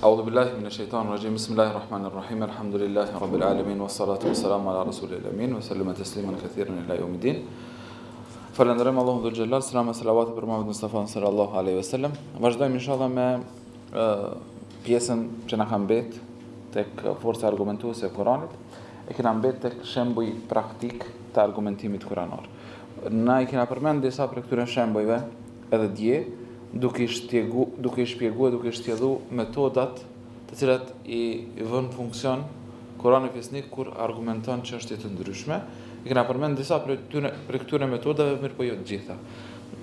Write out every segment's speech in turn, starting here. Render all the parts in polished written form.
A'udhu billahi minash shaitanir rajim. Bismillahir rahmanir rahim. Alhamdulillahi rabbil alamin wassalatu wassalamu ala rasulil amin wa sallama tasliman kathiran ila yawmiddin. Falënderojmë Allahun dhul xhelal, selam e salavat për Muhammed Mustafa sallallahu alaihi wasallam. Vazhdojmë inshallah me pjesën që na ka mbet tek forca argumentuese e Kuranit. E kena mbet tek shembuj praktik të argumentimit kuranor. Na i kena përmend disa prej këtyre shembujve edhe dje, duke i shtjegu, duke i shpjegu e duke i shtjellu metodat të cilat i vën në funksion Kurani fisnik kur argumenton çështje të ndryshme. I kena përmend disa prej këtyre prej këtyre metodave, mirëpo jo të gjitha.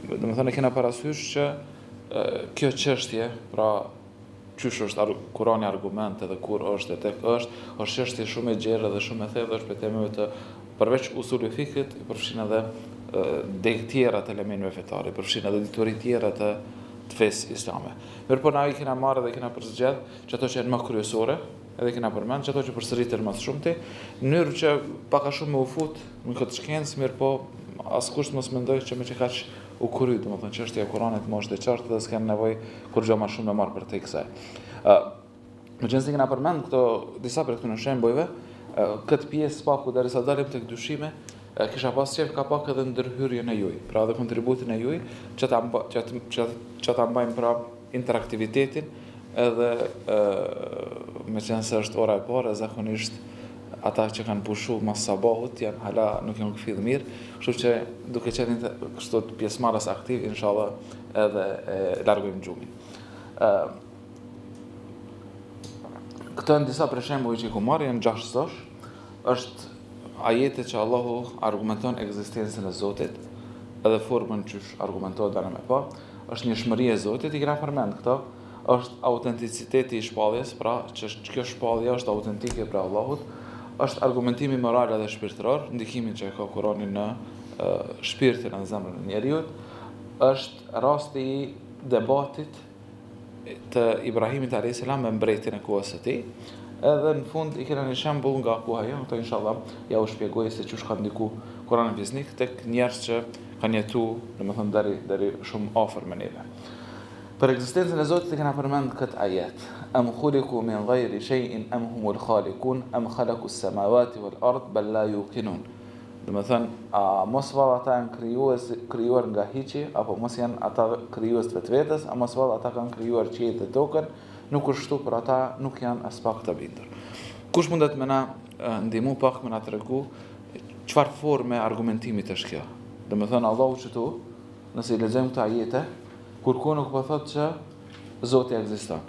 Domethënë e kena parasysh që kjo çështje, pra qysh është ar Kurani argument edhe kur është e tek është, është çështje shumë e gjerë dhe shumë e thellë dhe është prej temave të përveç usuli fikhit, i përfshin edhe degë tjera të elementëve fetare, përfshin edhe dituri tjera të të fesë islame. Mirëpo na i kena marrë dhe kena përzgjedh që ato që janë më kryesore, edhe kena përmend që ato që përsëriten më së shumti, në mënyrë që pak a shumë me u fut në këtë shkencë, mirëpo askush mos mendojë që me qekaq u kry, domethënë çështja e Kuranit më është e qartë dhe s'kem nevojë kurrgjë më shumë me marr përtej kësaj. Ë Meqenëse kena përmend këto disa prej këtyre shembujve, këtë pjesë paku derisa dalim tek dyshime, kisha pas qejf ka pak edhe ndërhyrjen e juj, pra edhe kontributin e juj, që ta që që, që ta mbajmë pra interaktivitetin edhe ë meqenëse është ora e parë, zakonisht ata që kanë pushu mas sabahut janë hala nuk janë kthjellë mirë, kështu që duke qenë kështu të pjesëmarrës aktiv, inshallah edhe e largojmë gjumin. Ë Këto janë disa prej shembujve që i kom marrë, janë 6 sosh. Është ajete që Allahu argumenton ekzistencën e Zotit, edhe formën qysh argumentohet dana me pa, është njëshmëria e Zotit, i kena përmend këto, është autenticiteti i shpalljes, pra që kjo shpallje është autentike prej Allahut, është argumentimi moral edhe shpirtëror, ndikimin që e ka Kurani në shpirtin dhe zemrën e njeriut, është rasti i debatit të Ibrahimit alayhis salam me mbretin e kohës së tij. Edhe në fund i kena një shembull nga koha jonë, këto inshallah ja u shpjegoj se qysh ka ndiku Kurani fisnik tek njerëz që kanë jetu, domethënë deri deri shumë afër me neve. Për ekzistencën e Zotit e kena përmend këtë ajet. Am khuliqu min ghayri shay'in am humul khaliqun am khalaqu as-samawati wal ard bal la yuqinun. Domethënë, a mos vallë ata janë krijues, krijuar nga hiçi apo mos janë ata krijues të vetvetes, a mos vallë ata kanë krijuar qiejt dhe tokën, nuk është kështu, por ata nuk janë aspak të bindur. Kush mundet me na ndihmu pak me na tregu çfarë forme argumentimit është kjo? Domethënë Allahu qëtu, nëse i lexojmë këto ajete, kurrku nuk po thotë që Zoti ekziston.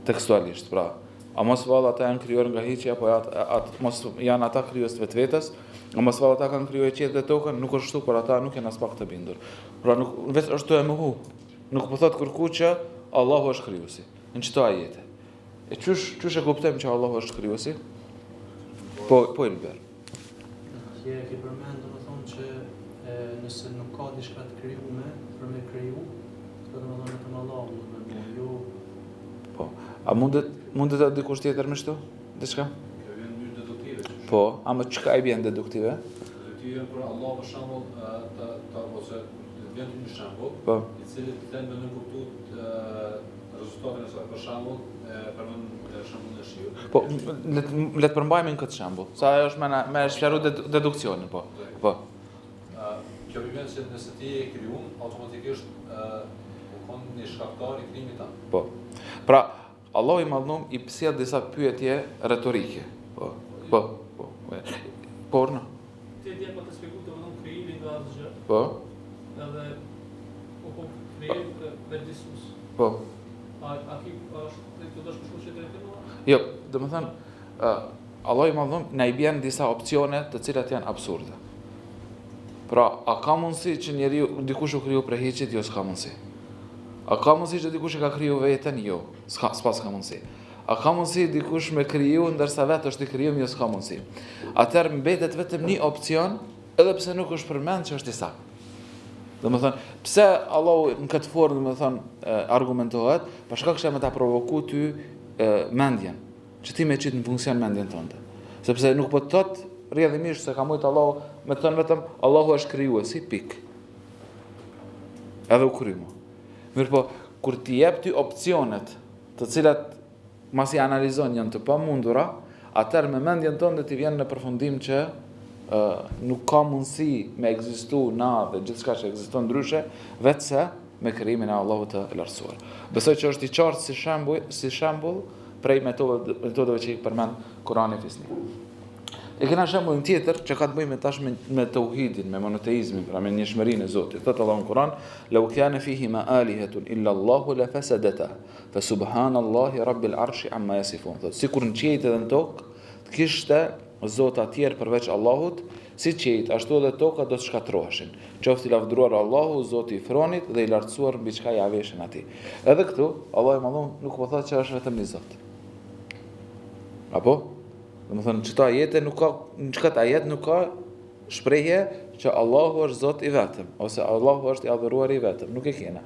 Tekstualisht, pra, a mos vallë ata janë krijuar nga hiçi apo at, at, mos janë ata krijues të vetvetes, a mos vallë ata kanë krijuar qiejt dhe tokën, nuk është kështu, por ata nuk janë aspak të bindur. Pra nuk veç është tu e mohu. Nuk po thotë kërku që Allahu është krijuesi. Në qëto ajete. E qysh qysh e kuptojmë që Allahu është krijuesi? Po po Ilber. Ti e ke përmend domethënë që e, nëse nuk ka diçka të krijume për me kriju, këtë domethënë vetëm Allahu mund me bo, jo Po. A mundet mundet edhe dikush tjetër me shtu? Diçka? Kjo vjen në mënyrë deduktive. Qysh? Po, ama çka i bjen deduktive? Deduktive për Allah për shembull të të ose të vjen një shembull, po. i cili të lën me nënkuptu rezultatin e saj. Për shembull, e përmend shembullin e shiut. Po, le të le të përmbajmë në këtë shembull. Sa ajo është me na me sqaru deduksionin, po. Po. Kjo i bjen se nëse ti je krijum, automatikisht u kon një shkaktar i krijimit tënd. Po. Pra, Allahu i madhnum i sjell disa pyetje retorike. Po. Po. Po. Por në. Ti dje po të shpjegu domethënë krijimin nga asgjë. Po. Edhe po po krijim vetëdijësues. Po. A a ki a është të të dosh kështu që drejtim? Jo, domethënë ë Allahu i madhnum na i bjen disa opsione të cilat janë absurde. Pra, a ka mundësi që njeriu dikush u kriju prej hiçit? Jo, s'ka mundësi. A ka mundësi që dikush e ka kriju veten? Jo, s'ka, s'paska mundësi. A ka mundësi dikush me kriju ndërsa vetë është i krijum? Jo, s'ka mundësi. Atëherë mbetet vetëm një opcion, edhe pse nuk është përmend që është i saktë. Domethënë, pse Allahu në këtë formë, domethënë, argumentohet, për shkak se me ta provoku ty e, mendjen, që ti me qitë në funksion mendjen tënde. Sepse nuk po të thotë rrjedhimisht se ka mujt Allahu me të thënë vetëm Allahu është krijuesi, pik. Edhe u kry mo. Mirëpo, kur t'i jep ty opcionet. të cilat masi analizon janë të pamundura, atëherë me mendjen tënde ti vjen në përfundim që ë nuk ka mundësi me ekzistu na dhe gjithçka që ekziston ndryshe, veçse me krijimin e Allahut të lartësuar. Besoj që është i qartë si shembull, si shembull prej metodave, metodave që i përmend Kurani fisnik. E kena shembullin tjetër që ka të bëjë me tash me, me tauhidin, me monoteizmin, pra me njëshmërinë e Zotit. Thotë Allahu në Kur'an, "Lau kana fihima alihatun illa Allahu la fasadata, fa subhanallahi rabbil arshi amma yasifun." Thotë, sikur në qiejt edhe në tokë të kishte zota tjerë përveç Allahut, si qiejt ashtu edhe toka do të shkatërroheshin. Qoftë i lavdëruar Allahu, Zoti i fronit dhe i lartësuar mbi çka ia veshin atij. Edhe këtu, Allahu i madhëruar nuk po thotë që është vetëm një Zot. Apo? Domethënë, në qëto ajete nuk ka, në qëkëtë ajet nuk ka shprehje që Allahu është Zot i vetëm, ose Allahu është i adhuruar i vetëm, nuk e kena.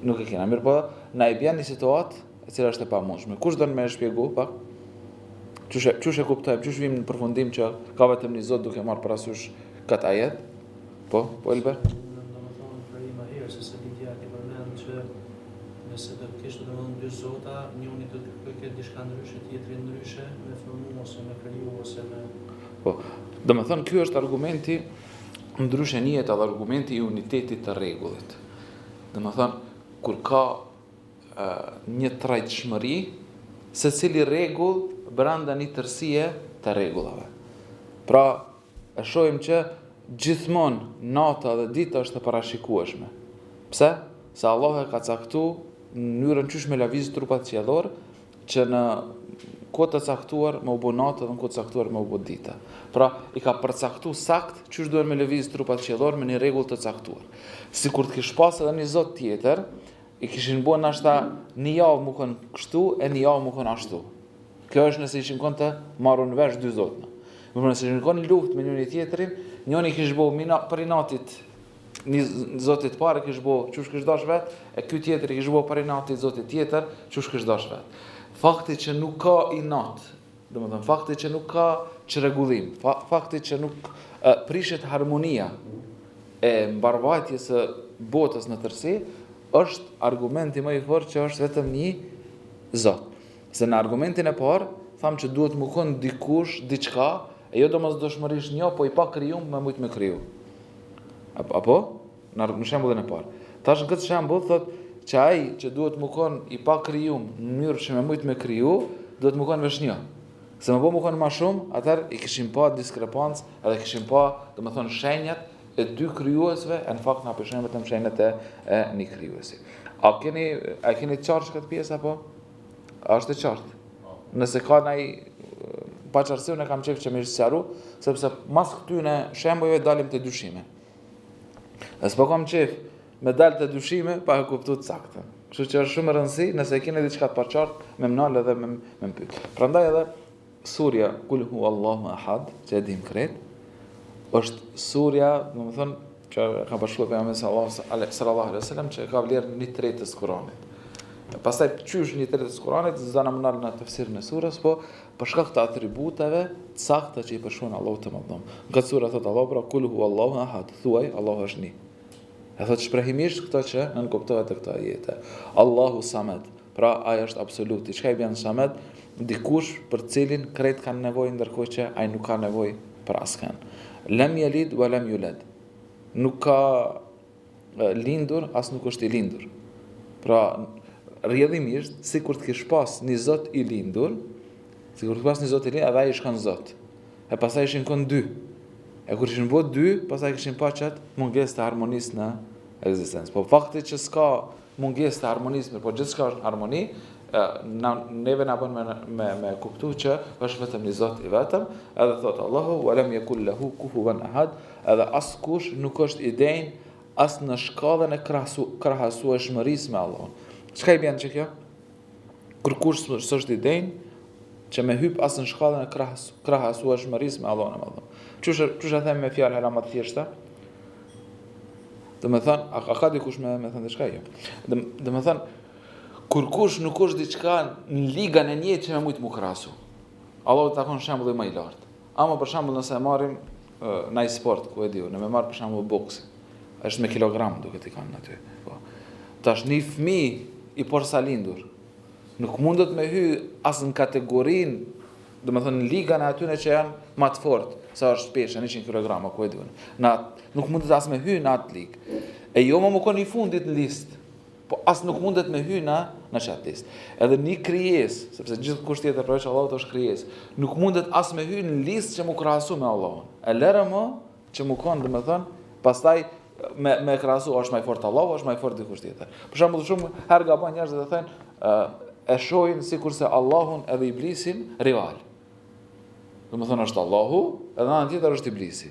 Nuk e kena, mirëpo, na e bjen një situatë e cila është e pamundshme. Kush don me e shpjegu pak? Qysh e, qysh e kuptojmë, qysh vim në përfundim që ka vetëm një Zot duke marrë parasysh këtë ajet? Po, po Elber? Domethënë, për i më herë, se se Lidia ke përmend që Nëse do të kishte domethënë dy zota, njëri do të kërkojë diçka ndryshe, tjetri ndryshe, me formu ose me kriju ose me Po, domethënë ky është argumenti ndryshe njihet edhe argumenti i unitetit të rregullit. Domethënë kur ka e, një trajtshmëri, secili rregull brenda një tërësie të rregullave. Pra, E shohim që gjithmonë nata dhe dita është e parashikueshme. Pse? Se Allahu e ka caktu mënyrën qysh me lëviz trupat qiellor që në kohë të caktuar me u bo natë dhe në kohë të caktuar me u bo dita. Pra, i ka përcaktu sakt qysh duhen me lëviz trupat qiellor me një rregull të caktuar. Sikur të kish pas edhe një zot tjetër, i kishin bo nashta një javë me kon kështu e një javë me kon ashtu. Kjo është nëse ishin kon të marrun vesh dy zotna. Por nëse ishin kon luftë me njëri tjetrin, njëri kish bo mina për inatit një zotit parë kish bo qysh kish dash vet, e ky tjetri kish bo për inatit zotit tjetër qysh kish dash vet. Fakti që nuk ka inat, domethënë fakti që nuk ka çrregullim, fa, fakti që nuk e, prishet harmonia e mbarvajtjes së botës në tërësi, është argumenti më i fortë që është vetëm një Zot. Se në argumentin e parë, thamë që duhet me kon dikush, diçka, e jo domosdoshmërisht një, po i pakrijum me mujt me kriju. Apo, apo? Në, në shembullin e parë. Tash në këtë shembull thot që ai që duhet me kon i pakrijum në mënyrë që me mujt me kriju, duhet me kon veç një. Se me bo me kon ma shumë, atëherë i kishim pa diskrepancë, edhe kishim pa, domethënë, shenjat e dy krijuesve, e në fakt na po shohim vetëm shenjat e, e një krijuesi. A keni a keni të qartë këtë pjesë apo? A është e qartë? Nëse ka naj paqartësi, unë kam qejf që me sqaru, sepse mas këtyne shembujve dalim te dyshime. E s'po kam qejf me dal te dyshime pa e kuptu të saktën. Kështu që është shumë e rëndësi, nëse keni diçka të paqartë, me m'nal edhe me më pyet. Prandaj edhe Surja Kul hu Allahu Ahad, që e dim krejt, është surja, domethënë, që ka përshkruar pejgamberi sallallahu alaihi wasallam që ka vlerë një tretës të Kuranit. Pastaj qysh një tretës të Kuranit, s'dona me u nal në tefsirin e surës, po për shkak të atributeve të sakta që i përshkruan Allahu të madhëruar. Në këtë sure thotë Allahu pra Kul hu Allahu Ahad, thuaj Allahu është një. E thotë shprehimisht këto që nënkuptohet te këto ajete. Allahu Samed, Pra ai është absoluti. Çka i bjen Samed? Dikush për të cilin krejt kanë nevojë ndërkohë që ai nuk ka nevojë për askënd. Lem jelid wa lem juled. Nuk ka lindur, as nuk është i lindur. Pra, rrjedhimisht, sikur të kish pas një zot i lindur, sikur të pas një zot i lindur, edhe ai ish kanë zot. E pastaj ishin kon dy. E kur ishin bo dy, pastaj kishin pa qat mungesë të harmonisë në ekzistencë. Po fakti që s'ka mungesë të harmonisë, mirëpo gjithçka është në harmoni, na neve na bën me me me kuptu që është vetëm një Zot i vetëm, edhe thot Allahu wa lam yakul lahu kufuwan ahad, edhe askush nuk është i denjë as në shkallën e krahasu, krahasueshmërisë me Allahun. Çka i bjen që kjo? Kërkush s'është i denjë që me hyp as në shkallën e krahas, krahasueshmërisë me Allahun e Madhëruar. Qysh qysh e them me fjalë hala më të thjeshta? Domethënë, a, a ka dikush me, me thënë diçka? Jo. Domethënë, kurkush nuk është diçka në ligën e njëjtë që me mujtë mu krahasu. Allahut i takon shembulli më i lartë. Ama për shembull nëse e marrim naj sport, ku e di unë, me marr për shembull boksin. Është me kilogram duket i kanë aty. Po. Tash një fëmijë i porsalindur. Nuk mundet me hy as në kategorinë, domethënë në ligën e atyne që janë ma të fortë, sa është pesha, 100 kg, ku e di unë. Në atë, nuk mundet as me hy në atë ligë. E jo më me konë i fundit në listë, po as nuk mundet me hy në, në qatë listë. Edhe një krijesë, sepse gjithkush tjetër përveç Allahut është krijesë, nuk mundet as me hy në listë që m'u krahasu me Allahun. E lëre më që me konë, domethënë, pastaj me, me krahasu, është ma i fort Allahu, është ma i fort dikush tjetër. Për shembull, shumë herë gabojnë njerëzit dhe thonë, e shohin sikurse Allahun edhe Iblisin rival. Domethënë është Allahu, edhe në anën tjetër është Iblisi.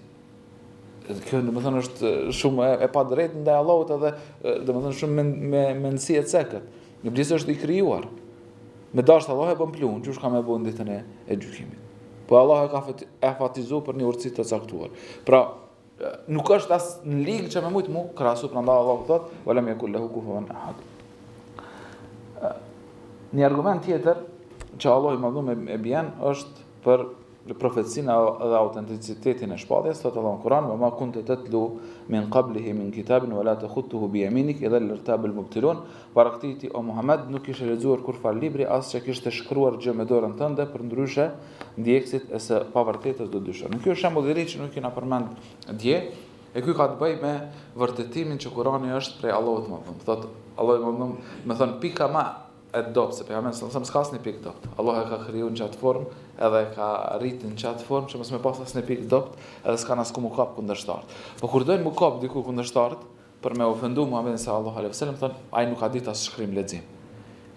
Edhe kjo domethënë është shumë e, e padrejtë ndaj Allahut edhe domethënë shumë me, me mendësi e cekët. Iblisi është i krijuar. Me dashtë Allahu e bën pluhun, qysh ka me bën ditën e, e gjykimit. Po Allahu e ka afatizu për një urtësi të caktuar. Pra, nuk është as në ligë që me mujtë mu krahasu, prandaj Allahu thot, ve lem jekun lehu kufuven ehad. Një argument tjetër që Allahu i madhërum e, e bjen është për profecinë dhe autenticitetin e shpalljes, thotë Allahu në Kur'an, "Wa ma kunta tatlu min qablihi min kitabin wa la takhutuhu bi yaminik idhan lartaba al-mubtilun." Para këtij ti o Muhammed nuk kishe lexuar kurrfarë libri as që kishe shkruar gjë me dorën tënde, përndryshe ndjekësit e së pavërtetës do dyshonin. Ky është shembull i ri që nuk kena përmend dje, e ky ka të bëjë me vërtetimin që Kurani është prej Allahut të Madhërum. Thotë Allahu i Madhërum, me thon pika ma e dobët, se pejgamberi sallallahu alajhi wasallam s'ka asnjë pikë dobët. Allahu e ka kriju në qatë formë, edhe e ka rrit në qatë formë që mos me pas asnjë pikë dobët, edhe s'kan as ku mu kap kundërshtarët. Po kur dojnë mu kap diku kundërshtarët për me ofendu Muhammedin sallallahu alaihi wasallam, thonë ai nuk ka ditë as shkrim lexim.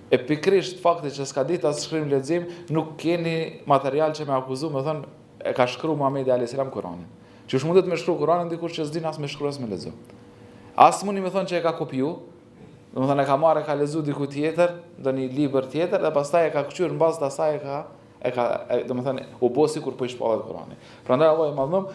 E pikërisht fakti që s'ka ditë as shkrim lexim, nuk keni material që me akuzu, me thonë e ka shkru Muhammedi alaihi salam Kur'anin. Qysh mundet me shkru Kur'anin dikush që s'din as me shkru as me lexu. As mundi me thonë që e ka kopju, Domethënë e ka marrë e ka lexu diku tjetër, ndonjë libër tjetër dhe pastaj e ka kqyr në bazë të asaj e ka e ka e, domethënë u bë sikur po i shpallet Kurani. Prandaj Allahu i madhërum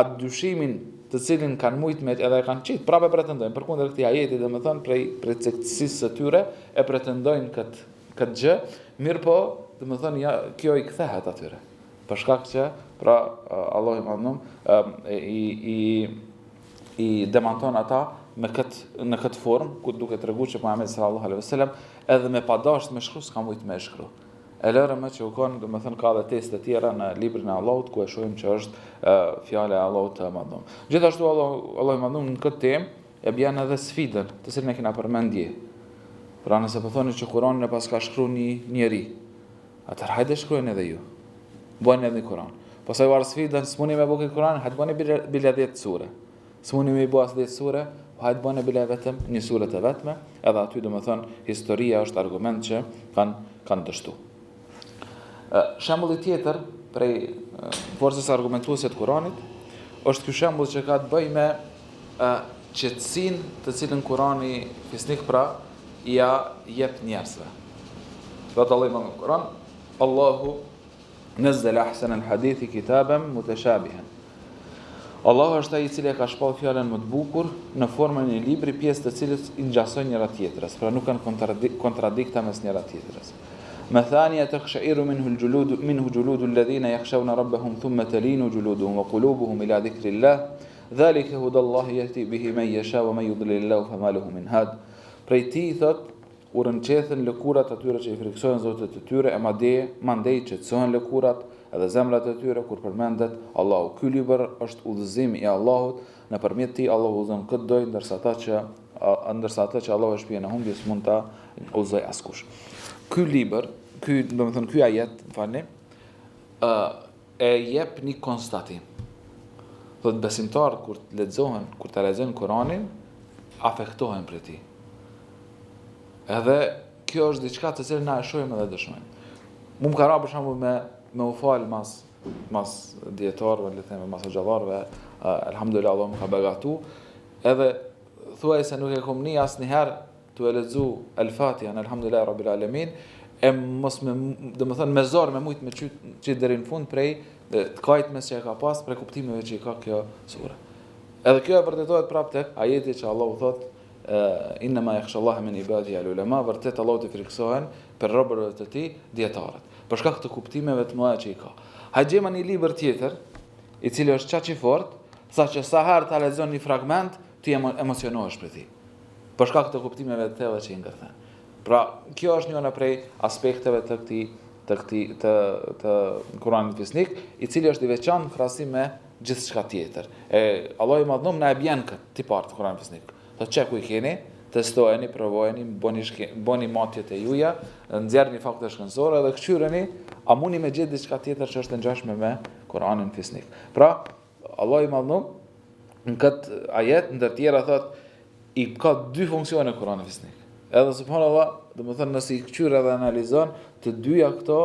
atë dyshimin të cilin kanë mujt me edhe e kanë qit, prapë pretendojnë përkundër këtij ajeti, domethënë prej prej cektësisë së tyre e pretendojnë kët kët gjë, mirëpo, domethënë ja kjo i kthehet atyre. Për shkak që pra Allahu i madhërum i i i demanton ata me kët në këtë formë ku duke tregu që Muhamedi sallallahu alaihi wasallam edhe me pa dasht me shkru s'ka mujt me shkru. E lëre më që u kon, domethënë ka edhe teste tjera në librin e Allahut ku e shohim që është e, fjala e Allahut të madhërum. Gjithashtu Allahu Allahu i madhërum në këtë temë e bjen edhe sfidën, të cilën e kena përmend dje. Pra nëse po thoni që Kur'anin e paska shkru një njeri, Atëherë hajde shkruajeni edhe ju. Bëni edhe një Kur'an. Pastaj u ardh sfidën, s'muni me bo këtë Kur'an, hajde bëni bile, bile 10 sure. S'muni me i bo as 10 sure, po hajde bëni bile vetëm një sure të vetme, edhe aty domethënë historia është argument që kanë kanë dështu. Shembulli tjetër prej forcës argumentuese të Kuranit është ky shembull që ka të bëjë me qetësinë të cilën Kurani fisnik pra ia jep njerëzve. Thotë Allahu në Kur'an, Allahu nazzala ahsana al-hadithi kitaban mutashabihan. Allahu është ai i cili e ka shpallë fjalën më të bukur në formën e një libri, pjesë të cilës i ngjasojnë njëra tjetrës, pra nuk kanë kontradikta mes njëra tjetrës. Mathaniya takhsha'iru minhu al-julud minhu juludu alladhina yakhshawna rabbahum thumma talinu juluduhum wa qulubuhum ila dhikrillah dhalika hudallahi yahdi bihi man yasha wa man yudlilillahu fama lahu min had. Prej tij thot U rrënqethen lëkurat atyre që i frikësohen Zotit të tyre e madje, mandej qetësohen lëkurat edhe zemrat e tyre kur përmendet Allahu. Ky libër është udhëzim i Allahut, nëpërmjet tij Allahu udhëzon kë të dojë, ndërsa ata që ndërsa atë që Allahu e shpie në humbje s'mund ta udhëzojë askush. Ky libër, ky, domethënë ky ajet, më falni, ë e jep një konstatim. Thotë besimtarët kur të lexohen, kur ta lexojnë Kur'anin, afektohen prej tij. Edhe kjo është diçka të cilën na e shohim edhe dëshmojmë. Mu më ka ra për shembull me me u fal mas mas dijetarëve, le të themi mas hoxhallarëve, elhamdulillah Allahu më ka begatu, edhe thuaj se nuk e kom ni asnjëherë tu e lexu El Fatiha në Elhamdulillahi Rabbil Alamin e mos me domethënë me zor me mujt me qit qit deri në fund prej të kajtmes që e ka pas prej kuptimeve që i ka kjo sure. Edhe kjo e vërtetohet prapë tek ajeti që Allahu thot innama yakhsha Allah min ibadihi al ulama, vërtet Allahut i frikësohen prej robërve të tij dijetarët. Për shkak të kuptimeve të mëdha që i ka. Hajde gjejmë një libër tjetër, i cili është qaq i fortë, saqë sa herë ta lexon një fragment, ti emocionohesh prej tij. Për shkak të kuptimeve të thella që i ngërthen. Pra, kjo është njëna prej aspekteve të këtij të këtij të të Kuranit fisnik, i cili është i veçantë në krahasim me gjithçka tjetër. E Allahu i madhnum na e bjen këtë tipar të Kuranit fisnik. Thotë qe ku i keni, testojeni, provojeni, bëni shke, bëni matjet e juja, nxjerrni fakte shkencore dhe këqyreni a muni me gjetë diçka tjetër që është e ngjashme me Kur'anin fisnik. Pra, Allahu i madhnum në këtë ajet ndër tjera thot i ka dy funksione Kur'ani fisnik. Edhe subhanallah, domethënë nëse i këqyr edhe analizon, të dyja këto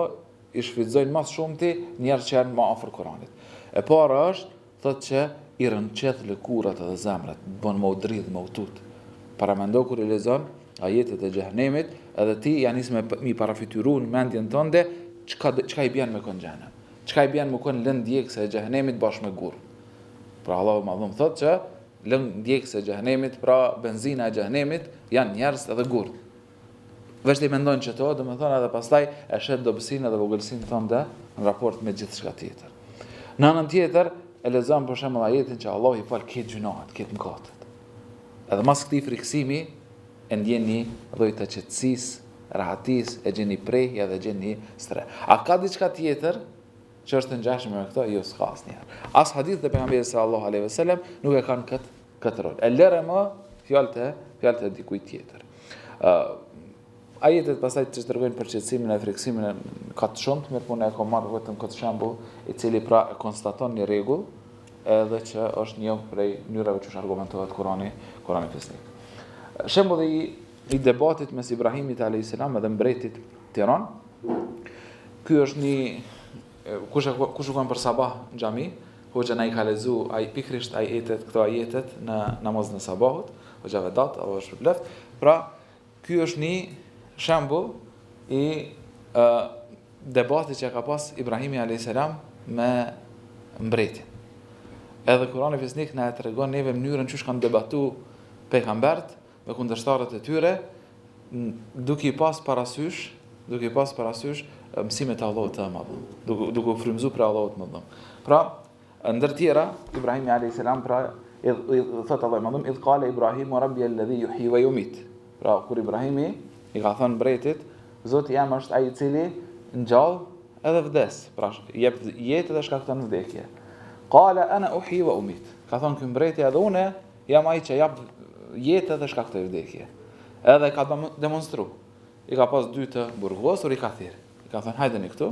i shfrytëzojnë më së shumti njerëz që janë më afër Kur'anit. E para është thotë që i rrënqeth lëkurat edhe zemrat, bën me u dridh, me u tut. Paramendo kur i lexon ajetet e xhehenemit, edhe ti ja nis me mi parafytyru në mendjen tënde çka çka i bjen me kon xhehenem. Çka i bjen me kon lëndë djegëse e xhehenemit bashkë me gur. Pra Allahu i madhnum thotë që lëndë djegëse e xhehenemit, pra benzina e xhehenemit janë njerëz edhe gurë. Veç ti mendon qëto, domethënë edhe pastaj e sheh dobësinë edhe vogëlsinë tënde në raport me gjithçka tjetër. Në anën tjetër, e lexon për shembull ajetin që Allahu i fal krejt gjynahet, krejt mëkatet. Edhe mas këtij frikësimi e ndjen një lloj të qetësisë, rahatisë, e gjen një prehje dhe gjen një strehë. A ka diçka tjetër që është e ngjashme me këto? Jo, s'ka asnjëherë. As hadithet e pejgamberit sallallahu alaihi wasallam nuk e kanë këtë këtë rol. E lëre më fjalët e fjalët e dikujt tjetër. Ë uh, ajetet pastaj që tregojnë për qetësimin e frikësimin e ka të shumtë, mirëpo unë e kam marrë vetëm këtë shembull, i cili pra e konstaton një rregull, edhe që është një prej mënyrave që argumentohet Kurani, Kurani fisnik. Shembulli i, i debatit mes Ibrahimit alayhis salam edhe mbretit Tiran. Ky është një kush e kush u kanë për sabah në xhami, hoxha na i ka lexu ai pikërisht ajetet, këto ajetet në namazin e sabahut, hoxha Vedat, Allahu e shpërbleft. Pra, ky është një shembull i ë debatit që ka pas Ibrahimi alayhis salam me mbretin. Edhe Kurani fisnik na e tregon neve mënyrën qysh kanë debatu pejgamberët me kundërshtarët e tyre, duke i pas parasysh, duke i pas parasysh mësimet e Allahut të Madh, duke duke u frymëzu prej Allahut të Madh. Pra, ndër tjera, Ibrahimi alayhis salam pra i, i, thot Allahu i Madh, idh qala Ibrahimu rabbi alladhi yuhyi wa yumit. Pra, kur Ibrahimi i ka thënë mbretit, Zoti jem është ai i cili ngjall edhe vdes, pra jep jetë dhe shkakton vdekje. Qala ana uhyi wa umit. Ka thënë ky mbreti edhe unë Jam ai që jap jetë dhe shkaktoj vdekje. Edhe ka demonstru. I ka pas dy të burgosur, i ka thirr. I ka thënë hajdeni këtu.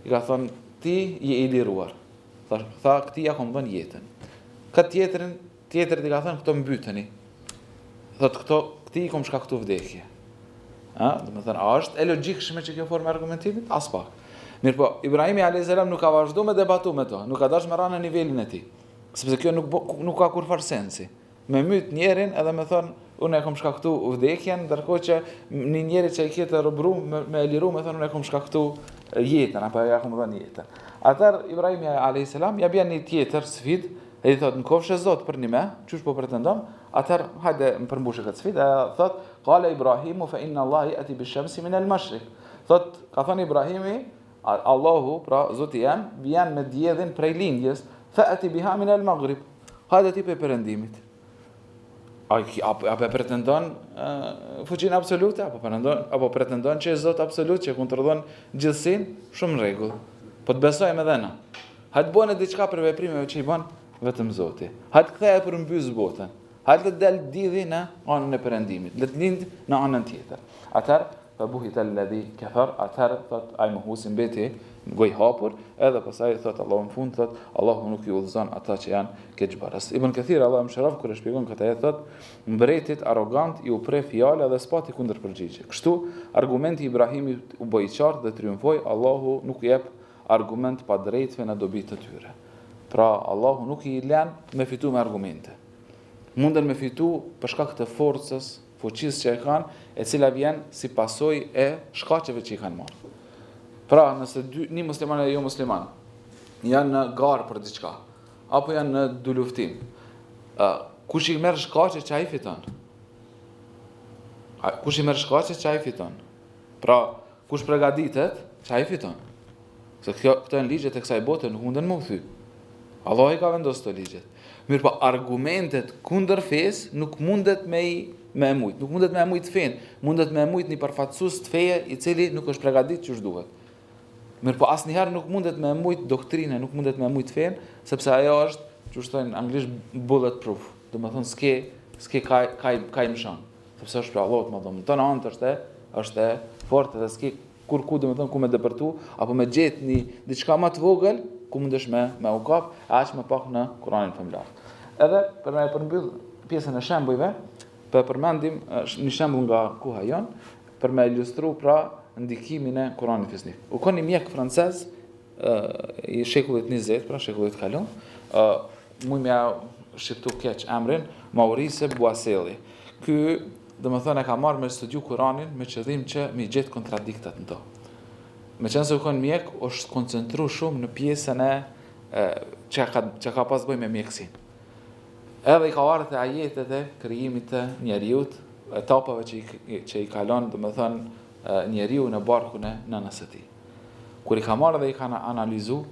I ka thënë ti je i liruar. Tha, tha këtij ja kom dhënë jetën. Këtë tjetrin, tjetrit i ka thënë këto mbyteni. Thot këto këtij i kom shkaktu vdekje. A, domethënë, a është e logjikshme që kjo formë argumentimit? Aspak. Mirëpo, Ibrahimi a.s. nuk ka vazhdu me debatu me to, nuk ka dash me ra në nivelin e tij. Sepse kjo nuk, nuk ka kurrfarë sensi. Me myt njerin edhe me thonë, unë e kom shkaktu vdekjen, ndërkohë që një njeri që e ke të robru me, me e liru, me thonë, unë e kom shkaktu jetën, apo ja kom dhënë jetën. Atëherë, Ibrahimi a.s. ja bjen një tjetër sfidë, e i thotë, në kofshe Zot përnime, qysh po pretendon, atëherë, hajde më përmbushe këtë sfidë, e thotë, kale Ibrahimu fe inna Allahe jeti bi shemsi min el mashrik. Thotë, ka thonë Ibrahimi, Allahu, pra Zoti jem, vjen me diellin prej lindjes, fa'ti biha min al-maghrib. Hajde ti prej perëndimit. A, a, a po pretendon fuqinë absolute, apo pretendon, apo pretendon që je Zot absolut që kontrollon gjithësinë? Shumë në rregull. Po të besojmë edhe na. Hajde bëne diçka prej veprimeve që i bën vetëm Zoti. Hajde ktheje përmbys botën. Hajde të del dielli në anën e perëndimit, le të lind në anën tjetër. Atëherë Fa buhita alladhi kafar, atëherë thot ai mohuesi mbeti gojëhapur, edhe pastaj thot Allahu në fund thot Allahu nuk i udhëzon ata që janë keqbërës. Ibn Kathir Allahu e mëshiroftë kur e shpjegon këtë ajet thot mbretit arrogant iu pre fjala dhe s'pati kundërpërgjigje. Kështu argumenti i Ibrahimit u bë i qartë dhe triumfoi, Allahu nuk i jep argument padrejtëve në dobi të tyre. Pra Allahu nuk i lën me fitu me argumente. Munden me fitu për shkak të forcës fuqisë që e kanë, e cila vjen si pasojë e shkaqeve që i kanë marrë. Pra, nëse dy, një musliman e jo musliman janë në garë për diçka, apo janë në dyluftim, uh, kush i merr shkaqet që ai fiton? A, kush i merr shkaqet që ai fiton? Pra, kush pregaditet që ai fiton? Se kjo, këto janë ligjet e kësaj bote, nuk munden me u thy. Allahu i ka vendosur këto ligjet. Mirëpo, argumentet kundër fesë nuk mundet me i. me e mujt. Nuk mundet me e mujt fenë, mundet me e mujt një përfaqësues të feje i cili nuk është pregadit qysh duhet. Mirëpo asnjëherë nuk mundet me e mujt doktrinën, nuk mundet me e mujt fenë, sepse ajo është, qysh thonë anglisht, bulletproof. Domethënë, s'ke, s'ke ka, ka, ka i mëshon. Sepse është prej Allahut madhërum. Në tona anët është e, është e fortë dhe s'ke kurku, domethënë, ku me depërtu, apo me gjetë një diçka më të vogël, ku mundesh me, me u kap, e aq më pak në Kuranin famëlartë. Edhe, për me e përmbyll pjesën e shembujve, po e përmendim një shembull nga koha jonë, për me ilustru pra ndikimin e Kuranit fisnik. U kon një mjek francez i shekullit 20, pra shekullit kalum, muj me ja shqiptu keq emrin, Maurice Boiseli. Ky, domethënë, e ka marrë me studiu Kuranin me qëllim që me i gjetë kontradiktat në to. Meqenëse u kon mjek, është koncentru shumë në pjesën e, e që, ka, që ka pas bëj me mjekësinë. Edhe i ka ardhë te ajetet e krijimit të njeriut, etapave që i, që i kalon, domethënë, njeriu në barkun e nënës së tij. Kur i ka marrë dhe i ka analizu,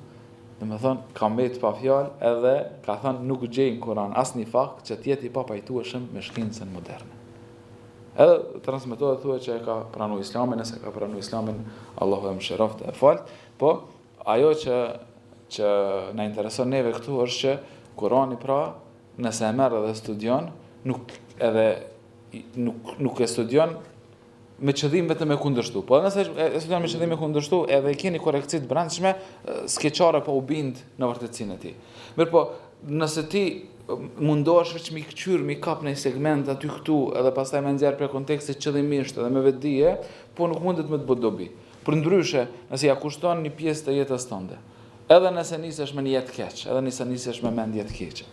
domethënë, ka mbet pa fjalë edhe ka thënë nuk gjej në Kuran asnjë fakt që të jetë i papajtueshëm me shkencën moderne. Edhe transmetohet thuhet që e ka pranu islamin, nëse ka pranu islamin, Allahu e mëshiroftë e faltë, po ajo që që na intereson neve këtu është që Kurani pra, nëse e merr edhe studion, nuk edhe nuk nuk e studion me qëllim vetëm me kundërshtu. Po edhe nëse e studion me qëllim me kundërshtu, edhe e keni korrektësi të brendshme, s'ke çare pa u bind në vërtetësinë e tij. Mirëpo, nëse ti mundohesh veç mi këqyr, mi kap një segment aty këtu, edhe pastaj me nxjerr prej kontekstit qëllimisht edhe me vetëdije, po nuk mundet me të bë dobi. Përndryshe, nëse ja kushton një pjesë të jetës tënde, edhe nëse nisesh me nijet të keq, edhe nëse nisesh me mendje të keqe,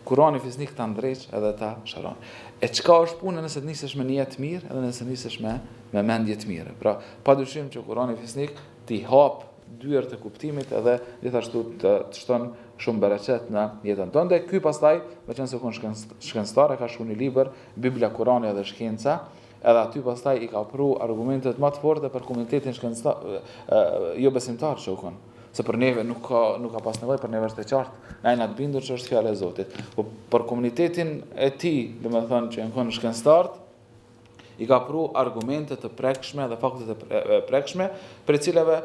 Kurani fisnik ta ndreq edhe ta shëron. E çka është puna nëse nisesh me nijet të mirë, edhe nëse nisesh me me mendje të mirë. Pra, padyshim që Kurani fisnik t'i hap dyert e kuptimit edhe gjithashtu të, të shton shumë bereqet në jetën tënde. Ky pastaj, meqenëse u kon shkencëtar, e ka shkru një libër Bibla, Kurani edhe Shkenca, edhe aty pastaj i ka pru argumentet më të forta për komunitetin shkencëtar, jo besimtar që u kon. Se për neve nuk ka nuk ka pas nevojë, për neve është e qartë. Na jena të bindur që është fjala e Zotit. Po për komunitetin e tij, domethënë që janë kon shkencëtarët, i ka pru argumente të prekshme dhe fakte të prekshme, prej cilave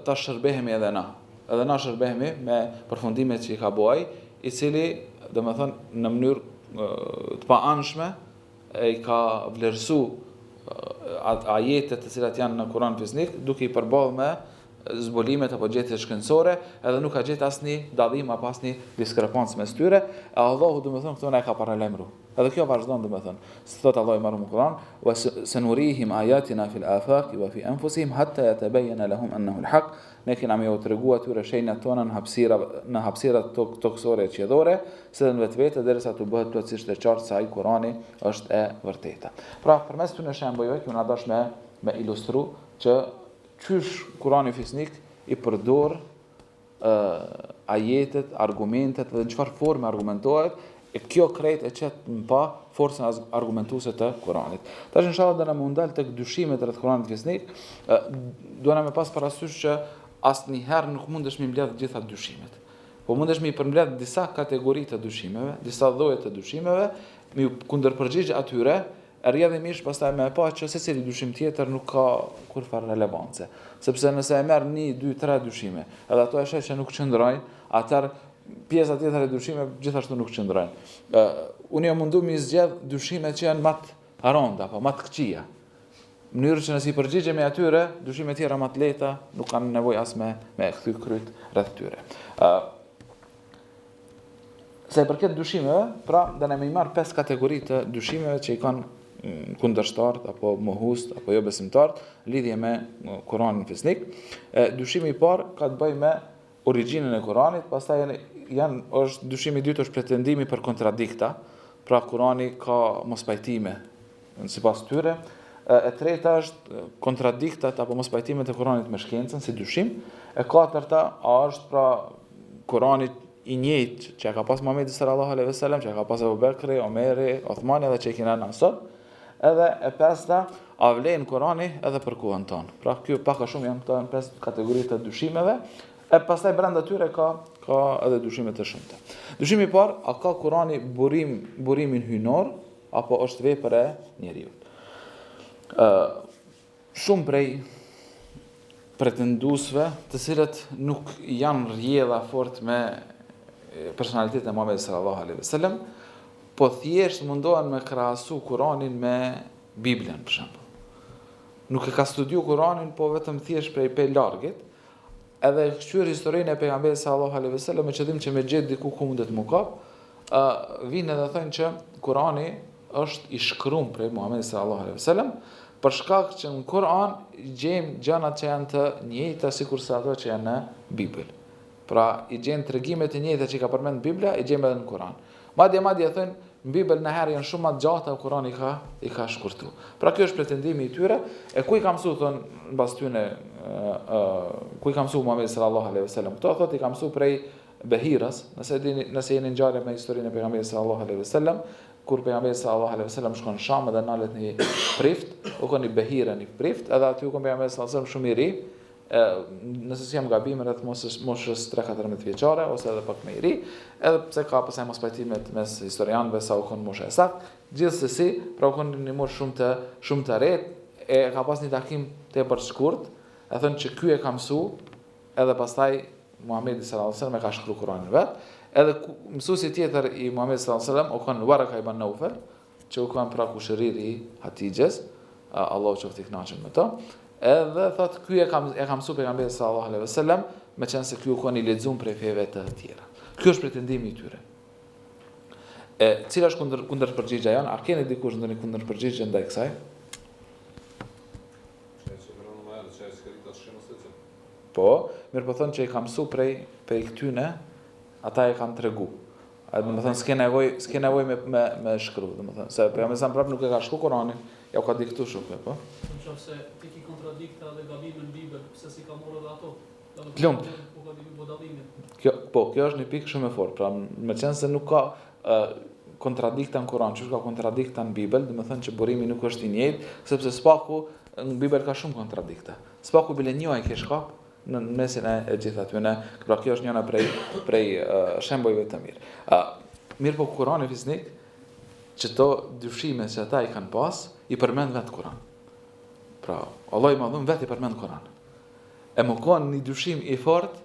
tash shërbehemi edhe na. Edhe na shërbehemi me përfundimet që i ka bo ai, i cili, domethënë, në mënyrë të paanshme, e i ka vlerësu ajetet të cilat janë në Kur'an fisnik, duke i përballë me zbulimet apo gjetjet shkencore, edhe nuk ka gjetë asnjë dallim apo asnjë diskrepancë mes tyre, e Allahu domethënë këto na e ka paralajmëru. Edhe kjo vazhdon domethënë, se thot Allahu i madhëruar në Kur'an, "Wa sanurihim ayatina fil afaqi wa fi anfusihim hatta yatabayyana lahum annahu al-haq." Ne kena me ju tregu atyre shenjat tona në hapësira në hapësirat tok, tokësore e qiellore, si dhe në vetvete derisa t'u bëhet plotësisht e qartë se ai Kurani është e vërteta. Pra, përmes këtyre shembujve kjo na dash me me ilustru që qysh Kurani fisnik i përdor ë ajetet, argumentet dhe në çfarë forme argumentohet, e kjo krejt e qet në pah forcën argumentuese të Kuranit. Tash inshallah do na me u ndal tek dyshimet rreth Kuranit fisnik, do na me pas parasysh që asnjëherë nuk mundesh me mbledh gjitha dyshimet. Po mundesh me i përmbledh disa kategori të dyshimeve, disa lloje të dyshimeve, me ju kundërpërgjigj atyre, e rrjedhimisht pastaj me e pa që secili dyshim tjetër nuk ka kurrfarë relevance. Sepse nëse e merr 1 2 3 dyshime, edhe ato e sheh që nuk qëndrojnë, atëherë pjesa tjetër e dyshimeve gjithashtu nuk qëndrojnë. Ë unë jam mundu me zgjedh dyshimet që janë më të rënda apo më të këqija. Në mënyrë që nëse i përgjigjemi atyre, dyshimet tjera më të lehta nuk kanë nevojë as me me e kthy kryt rreth tyre. Ë Sa i përket dyshimeve, pra do na me i marr pesë kategori të dyshimeve që i kanë mm, kundërshtarët apo mohuesit apo jo besimtarët lidhje me mm, Kur'anin fisnik. E, dyshimi i parë ka të bëjë me origjinën e Kur'anit, pastaj janë, janë është dyshimi i dytë është pretendimi për kontradikta, pra Kur'ani ka mospajtime sipas tyre. E treta është kontradiktat apo mospajtimet e Kuranit me shkencën si dyshim. E katërta, a është pra Kurani i njëjtë që e ka pas Muhamedi sallallahu alaihi wasallam, që e ka pas Abu Bekri, Omeri, Othmani dhe që e kena na sot. Edhe e pesta, a vlen Kurani edhe për kohën tonë. Pra kjo pak a shumë janë këto janë pesë kategori të dyshimeve. E pastaj brenda tyre ka ka edhe dyshime të shumta. Dyshimi i parë, a ka Kurani burim burimin hyjnor? apo është vepër e njeriut. Ë shumë prej pretenduesve, të cilët nuk janë rrjedha fort me personalitetin e Muhamedit sallallahu alaihi wasallam, po thjesht mundohen me krahasu Kuranin me Biblën për shembull. Nuk e ka studiu Kuranin, po vetëm thjesht prej pe largit, edhe e kqyr historinë e pejgamberit sallallahu alaihi wasallam me qëllim që me gjet diku ku mundet m'u kap, ë vijnë edhe thonë që Kurani është i shkrum prej Muhamedit sallallahu alaihi wasallam, për shkak që në Kur'an gjejmë gjërat që janë të njëjta sikurse ato që janë në Bibël. Pra i gjen tregimet e njëjta që i ka përmend Bibla, i gjejmë edhe në Kur'an. Madje madje thonë në Bibël najherë janë shumë më të gjata, Kur'ani i ka i ka shkurtu. Pra kjo është pretendimi i tyre, e ku i ka mësu thon mbas tyne ë ku i ka mësu Muhamedi sallallahu alaihi wasallam. Këto thotë i ka mësu prej Behiras, nëse dini, nëse jeni ngjarje me historinë e pejgamberit sallallahu alaihi wasallam, kur pejgamberi sallallahu alaihi wasallam shkon në Sham dhe nalet një prift, u kon një Behira një prift, edhe aty u kon pejgamberi sallallahu alaihi wasallam shumë i ri, e, nëse s'jam gabim rreth moshës moshës 3-14 vjeçare ose edhe pak më i ri, edhe pse ka pasaj mospajtime mes historianëve sa u kon mosha e saktë, gjithsesi, pra u kon një moshë shumë të shumë të re, e ka pas një takim tepër të shkurt, e thonë që ky e ka mësu, edhe pastaj Muhamedi sallallahu alaihi wasallam e ka shkru Kur'anin vet, edhe mësuesi tjetër i Muhamedit sallallahu alaihi wasallam u kon Waraka ibn Nawfal, që u kon pra kushëriri i Hatixhes, Allahu qoftë i kënaqur me të. Edhe thot ky e ka e ka mësuar pejgamberin sallallahu alaihi wasallam, meqenëse ky u kon i lexuar prej feve të tjera. Ky është pretendimi i tyre. E cila është kundër kundërpërgjigja jonë? A keni dikush ndonjë kundërpërgjigje ndaj kësaj? Po, mirëpo thonë që i ka mësu prej, prej këtyne, ata e kanë tregu. A domethënë, s'ke nevoj, s'ke nevoj me, me, me shkru, domethënë, se pejgamberi a.s. prapë nuk e ka shkru Kuranin, ja u ka diktu shokëve, po. Në qoftë se ti ki kontradikta dhe gabime në Bibël, pse s'i ka marrë edhe ato? Lumt. Kjo, po, kjo është një pikë shumë e fortë. Pra, meqenëse nuk ka uh, kontradikta në Kur'an, qysh ka kontradikta në Bibël, domethënë që burimi nuk është i njëjtë, sepse s'paku në Bibël ka shumë kontradikta. S'paku bile një e kish kap në mesin e, e gjithë atyne. Pra kjo është njëna prej prej uh, shembujve të mirë. Uh, mirëpo Kurani fisnik, qëto dyshime që ata i kanë pas, i përmend vetë Kur'an. Pra, Allahu i madhërum vetë i përmend Kur'an. E me konë një dyshim i fort,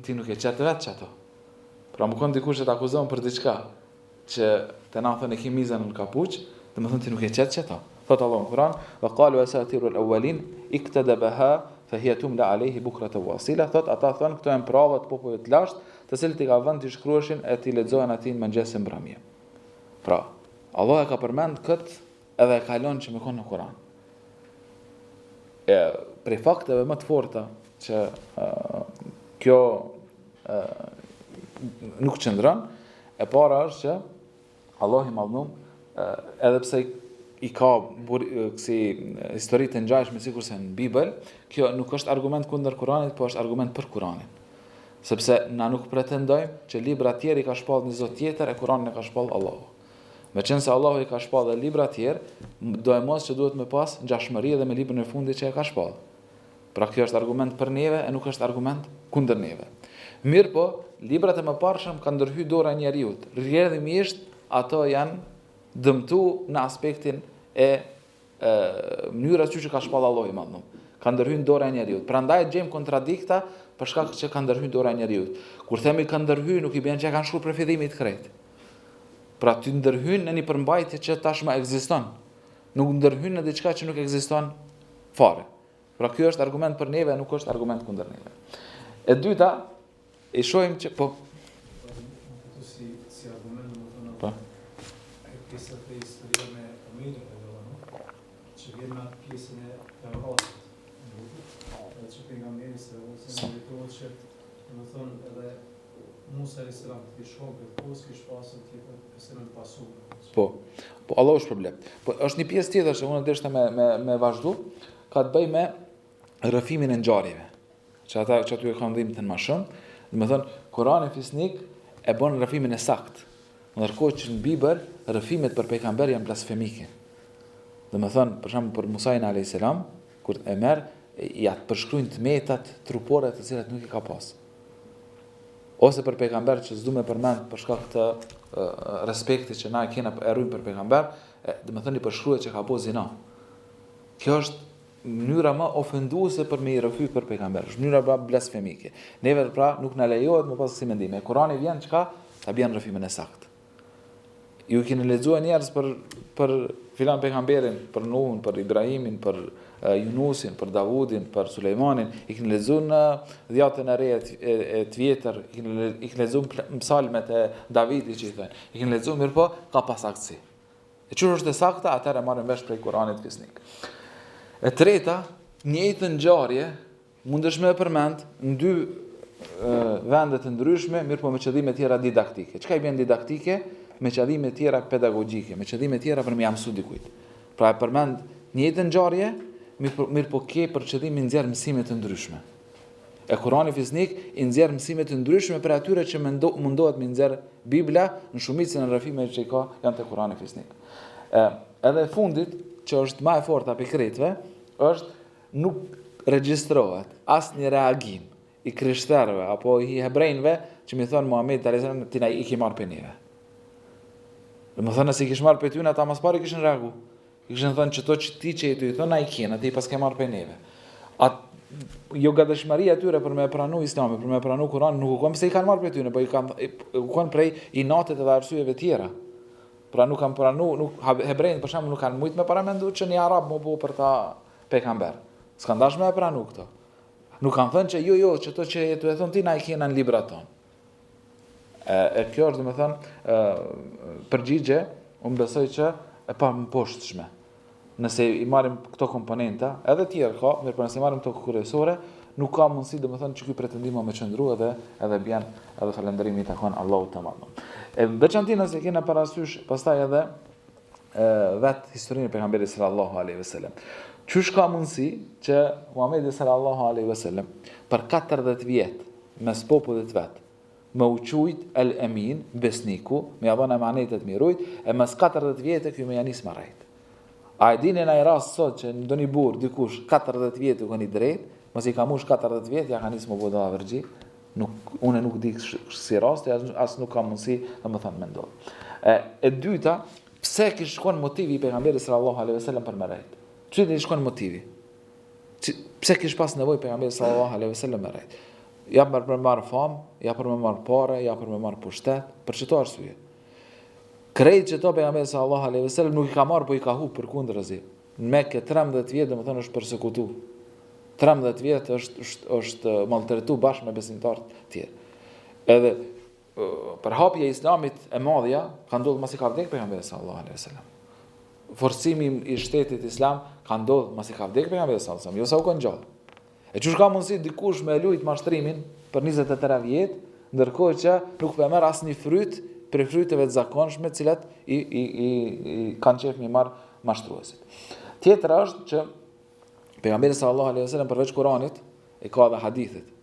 ti nuk e qet vetë qato. Pra me konë dikush që të akuzon për diçka, që te na thonë e ki mizën në kapuç, domethënë ti nuk e qet qato. Thot Allahu në Kur'an, "Wa qalu asatirul awwalin iktatabaha fa hiya tumla alayhi bukratan wa asila." Thot ata thonë këto janë prava të popujve të lashtë, të cilët i ka vënë të shkruheshin e t'i lexohen atij në mëngjes e mbrëmje. Pra, Allah e ka përmend kët edhe e ka lënë që me konë në Kur'an. E prej fakteve më të forta që uh, kjo uh, nuk qëndron, e para është që Allahu i madhnum edhe pse i ka bur, kësi histori të ngjashme sikurse në Bibël, kjo nuk është argument kundër Kuranit, po është argument për Kuranin. Sepse na nuk pretendojmë që libra tjerë i ka shpallë një Zot tjetër e Kuranin e ka shpallë Allahu. Meqenëse Allahu i ka shpallë dhe libra tjerë, doemos që duhet me pas ngjashmëri edhe me librin e fundit që e ka shpallë. Pra kjo është argument për neve e nuk është argument kundër neve. Mirëpo, librat e mëparshëm ka ndërhy dora e njeriut. Rrjedhimisht ato janë dëmtu në aspektin e e mënyra qysh e ka shpall Allahu i madhnum. Ka ndërhyrë dora e njeriut. Prandaj gjejmë kontradikta për shkak që ka ndërhyrë dora e njeriut. Kur themi ka ndërhyrë, nuk i bjen që e kanë shkruar prej fillimit krejt. Pra ti ndërhyn në një përmbajtje që tashmë ekziston. Nuk ndërhyn në diçka që nuk ekziston fare. Pra kjo është argument për neve, nuk është argument kundër neve. E dyta, i shohim që po Këtu si si argument, domethënë, po. Ajo pjesa te historia me Omerin, no? që vjen me atë pjesën e Tevratit, edhe që pejgamberi sallallahu alajhi wasallam drejtohet që, domethënë, edhe Musa alayhis salam të kish kon këtë kohë s'kish pasur tjetër besim me pasu. Po. Po Allahu është problem. Po është një pjesë tjetër që unë deshta me me me vazhdu, ka të bëjë me rrëfimin e ngjarjeve. Që ata që aty e kanë dhimbjen më shumë, domethënë Kurani fisnik e bën rrëfimin e saktë. Ndërkohë që në Bibël rrëfimet për pejgamber janë blasfemike. Domethënë, për shembull për Musain alayhis salam, kur e merr, ja përshkruajnë të metat trupore të cilat nuk i ka pas. Ose për pejgamber që s'du me përmend për shkak të respektit që na e kena e rujmë për pejgamber, domethënë i përshkruhet që ka bo zina. Kjo është mënyra më ofenduese për me i rrëfy për pejgamber, është mënyra më blasfemike. Neve pra nuk na lejohet me pas kësi mendime. Kurani vjen çka ta bjen rrëfimin e saktë. Ju keni lexuar njerëz për për filan pejgamberin, për Nuhun, për Ibrahimin, për Junusin, për Davudin, për Sulejmanin, i keni lexuar në dhjatën e re e, e të vjetër, i keni i keni lexuar në psalmet e Davidit që i thonë. I keni lexuar mirëpo ka pasaktësi. E qysh është e sakta, atëherë e marrim vesh prej Kuranit fisnik. E treta, njëjtën ngjarje mundesh me e përmend në dy vende të ndryshme, mirëpo me qëllime tjera didaktike. Çka i bjen didaktike? Me qëllime tjera pedagogjike, me qëllime tjera për me ia mësu dikujt. Pra e përmend njëjtën ngjarje, mirëpo, mirëpo ke për qëllim me nxjerr mësime të ndryshme. E Kurani fisnik i nxjerr mësime të ndryshme prej atyre që mendo, mundohet me nxjerr Bibla në shumicën e rrëfimeve që i ka janë te Kurani fisnik. E, edhe e fundit, që është ma e forta prej krejtve, është nuk regjistrohet asnjë reagim i krishterëve apo i hebrejnve që me i thonë Muhammed alejhi selam ti na i ki marrë prej neve. Domethënë, nëse i kish marrë prej tyne, ata mas pari kishin reagu. I kishin thënë që to që ti që je tu i thënë, na i kena, ti i paske marrë prej neve. A jo gatishmëria e tyre për me pranu islamin, për me pranu Kur'anin, nuk u kon pse i kanë marrë prej tyre, po i kanë u kon prej inatit edhe arsyeve tjera. Pra nuk kanë pranu, nuk hebrejt për shembull nuk kanë mujt me paramendu që një arab m'u bo për ta pejgamber. S'kan dash me e pranu këto. Nuk kanë thënë që jo jo, që to që je tu e thënë ti na i kena në librat tonë. E, e kjo është domethënë e, përgjigje, unë besoj që e pamposhtshme. Nëse i marrim këto komponenta, edhe tjerë ka, mirëpo nëse i marrim këto kryesore, nuk ka mundësi domethënë që ky pretendim me qëndru edhe edhe bjen edhe falënderimi i takon Allahut të madh. E veçanti nëse kena parasysh pastaj edhe e, vet historinë e pejgamberit sallallahu alaihi wasallam. Qysh ka mundësi që Muhamedi sallallahu alaihi wasallam për 40 vjet mes popullit vet, me u qujt El Emin, besniku, me ja dhënë emanetet me i rujt, e mas 40 vjetë ky me ja nis me rrejt. A e dini naj rast sot që ndonjë burrë dikush 40 vjetë u kon i drejt, masi i ka mush 40 vjetë, ja ka nis me u bo dallaverxhi, nuk, unë nuk di si rasti, as, as nuk ka mundësi, domethënë me ndodhë. E, e dyta, pse kish kon motivi i pejgamberit sallallahu alaihi wasallam për me rrejt? Cili ish kon motivi? Pse kish pas nevojë pejgamberi sallallahu alaihi wasallam me rrejt? Ja për me marr famë, ja për me marr pare, ja për me marr pushtet, për qëto arsye. Krejt qëto pejgamberi sallallahu alaihi wasallam nuk i ka marr, po i ka hup përkundrazi. Në Mekë 13 vjet, domethënë është persekutu. 13 vjet është është është maltretu bashkë me besimtarët tjerë. Edhe përhapja e islamit e madhja ka ndodhur masi ka vdek pejgamberi sallallahu alaihi wasallam. Forcimi i shtetit islam ka ndodhur masi ka vdek pejgamberi sallallahu alaihi wasallam, jo sa u kon gjallë. E qysh ka mundësi dikush me lujt mashtrimin për 23 vjet, ndërkohë që nuk po e merr asnjë fryt prej fryteve të zakonshme, të cilat i i i, i kanë qejf me marr mashtruesit. Tjetra është që pejgamberi sallallahu alaihi wasallam përveç Kuranit e ka edhe hadithet.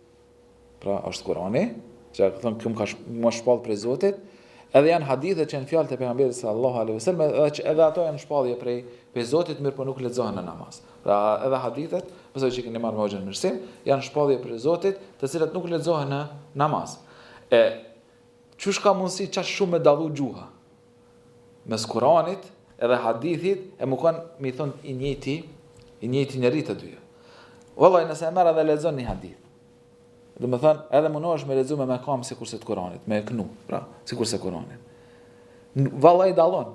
Pra është Kurani, që ka thënë kjo më ka më shpall prej Zotit, edhe janë hadithe që janë fjalët e pejgamberit sallallahu alaihi wasallam, edhe që edhe ato janë shpallje prej prej Zotit, mirëpo nuk lexohen në namaz. Pra edhe hadithet, besoj që keni marrë me hoxhën mësim, janë shpallje prej Zotit, të cilat nuk lexohen në namaz. E qysh ka mundësi qaq shumë me dallu gjuha mes Kuranit edhe hadithit e me kon me i thon i njëjti i njëjti njeri të dyja. Vallai nëse e merr edhe lexon një hadith, Domethënë, edhe mundohesh me lexu me mekam sikurse të Kuranit, me e knu, pra, sikurse Kuranin. Vallai dallon.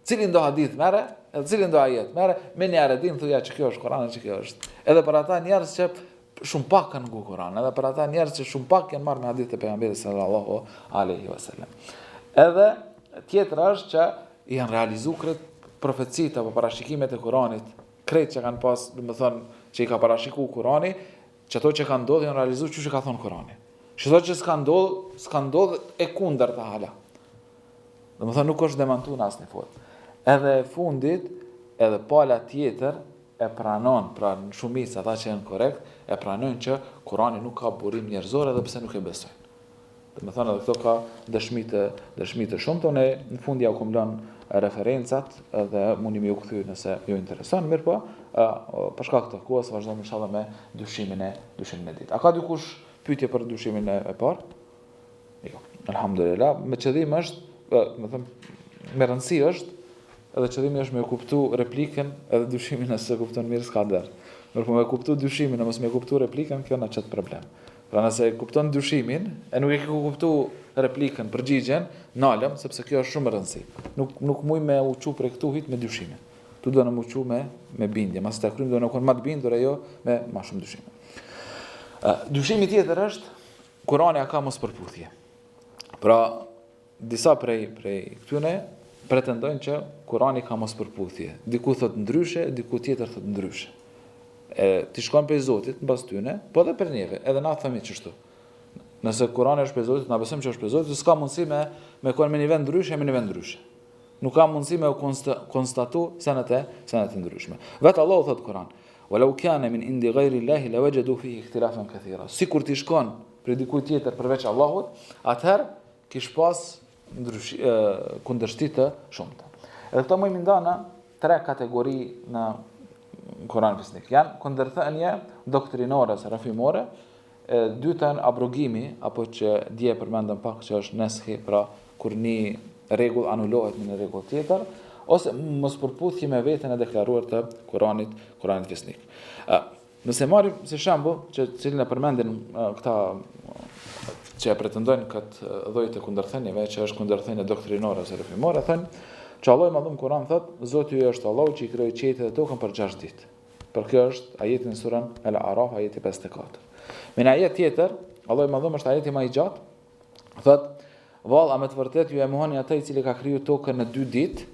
Cilin do hadith merre, edhe cilin do ajet merre, menjëherë e din thuja që kjo është Kurani, që kjo është. Edhe për ata njerëz që shumë pak kanë ngu Kur'an, edhe për ata njerëz që shumë pak janë marrë me hadithet e pejgamberit sallallahu alaihi wasallam. Edhe tjetra është që janë realizu krejt profecitë apo parashikimet e Kuranit, krejt që kanë pas, domethënë, që i ka parashiku Kurani, Që ato që kanë ndodhë janë realizu qysh e ka thonë Kurani. Që ato që s'ka ndodhë, s'ka ndodhë e kundërta hala. Domethënë nuk është demantu në asnjë formë. Edhe e fundit, edhe pala tjetër e pranon, pra në shumicë ata që janë korrekt, e pranojnë që Kurani nuk ka burim njerëzor edhe pse nuk e besojnë. Domethënë edhe këto ka dëshmi të dëshmi të shumta, unë në fund ja u kom lënë referencat dhe mundni me ju kthy nëse ju intereson, mirëpo, për shkak të kohës vazhdojmë inshallah me dyshimin e dyshimin e dytë. A ka dikush pyetje për dyshimin e, e parë? Jo. Alhamdulillah, me qëllim është, me thënë, me rëndësi është, edhe qëllimi është me kuptu replikën edhe dyshimin nëse kupton mirë s'ka dert. Mirëpo me kuptu dyshimin e mos me kuptu replikën, kjo na qet problem. Pra nëse e kupton dyshimin, e nuk e ke kuptu replikën, përgjigjen, nalem, sepse kjo është shumë rëndësi. Nuk, nuk muj me u çu prej këtu hit me dyshime. Tu do me u çu me, me bindje. Masi ta krymë do me konë ma të bindur e jo me ma shumë dyshime. Dyshimi tjetër është, Kurani a ka mospërputhje. Pra, disa prej, prej këtyne pretendojnë që Kurani ka mospërputhje. Diku thot ndryshe, diku tjetër thot ndryshe. E, t'ish kon prej Zotit, në bazë tyne, po edhe për neve, edhe na themi qështu. Nëse Kurani është prej Zotit, na besojmë që është prej Zotit, s'ka mundësi me, me konë me një vend ndryshe, me një vend ndryshe. Nuk ka mundësi me u konstatu senet e, senet e ndryshme. Vetë Allahu thot Kur'an, "Wa law kana min indi ghayri Allahi lawajadu fihi ikhtilafan kathira." Sikur t'ish kon prej dikujt tjetër përveç Allahut, atëherë kish pas ndrysh kundërshti të shumta. Edhe këto mujmë nda në tre kategori në Kur'an fisnik. Janë kundërthënie doktrinore ose rrëfimore, E dyta abrogimi apo që dje e përmendëm pak që është neshi, pra kur një rregull anulohet me një rregull tjetër, ose mospërputhje me veten e deklaruar të Kuranit, Kuranit fisnik. Ë, nëse marrim si shembull që cilin e përmendin këta që e pretendojnë këtë lloj të kundërthënieve, që është kundërthënie doktrinore ose rrëfimore, thonë që Allahu i madhëruar në Kur'an thotë, Zoti ju është Allahu që i krijoi qiejt dhe tokën për 6 ditë. Por kjo është ajeti në surën Al-Araf, ajeti 54. Me një ajet tjetër, Allahu i madhëruar është ajeti më i gjatë, thotë, Vallë, a me të vërtetë ju e mohoni atë i cili ka kriju tokën në dy ditë,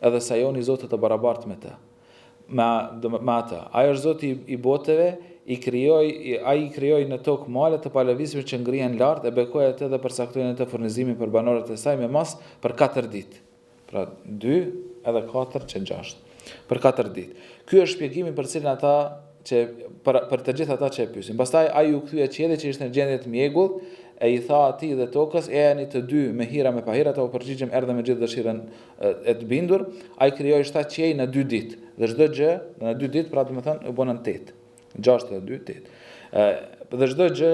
edhe sajoni zote të barabartë me të. Me, me atë. Ai është zoti i botëve, i krijoi, ai i krijoi në tokë male të palëvizshme që ngrihen lart, e bekoi atë dhe përcaktoi në të furnizimin për banorët e saj me masë për katër ditë. Pra 2 edhe 4 që 6. Për 4 ditë. Ky është shpjegimi për cilin ata që për, për të gjithë ata që e pyesin. Pastaj ai iu kthye qiellit që ishte në gjendje të mjegullt e i tha atij dhe tokës, ejani të dy me hir a me pahir, ata u përgjigjën erdhëm me gjithë dëshirën e të bindur. Ai krijoi shtatë qiej në dy ditë dhe çdo gjë në dy ditë, pra domethënë u bënë tetë. 6 dhe 2, 8. Dhe çdo gjë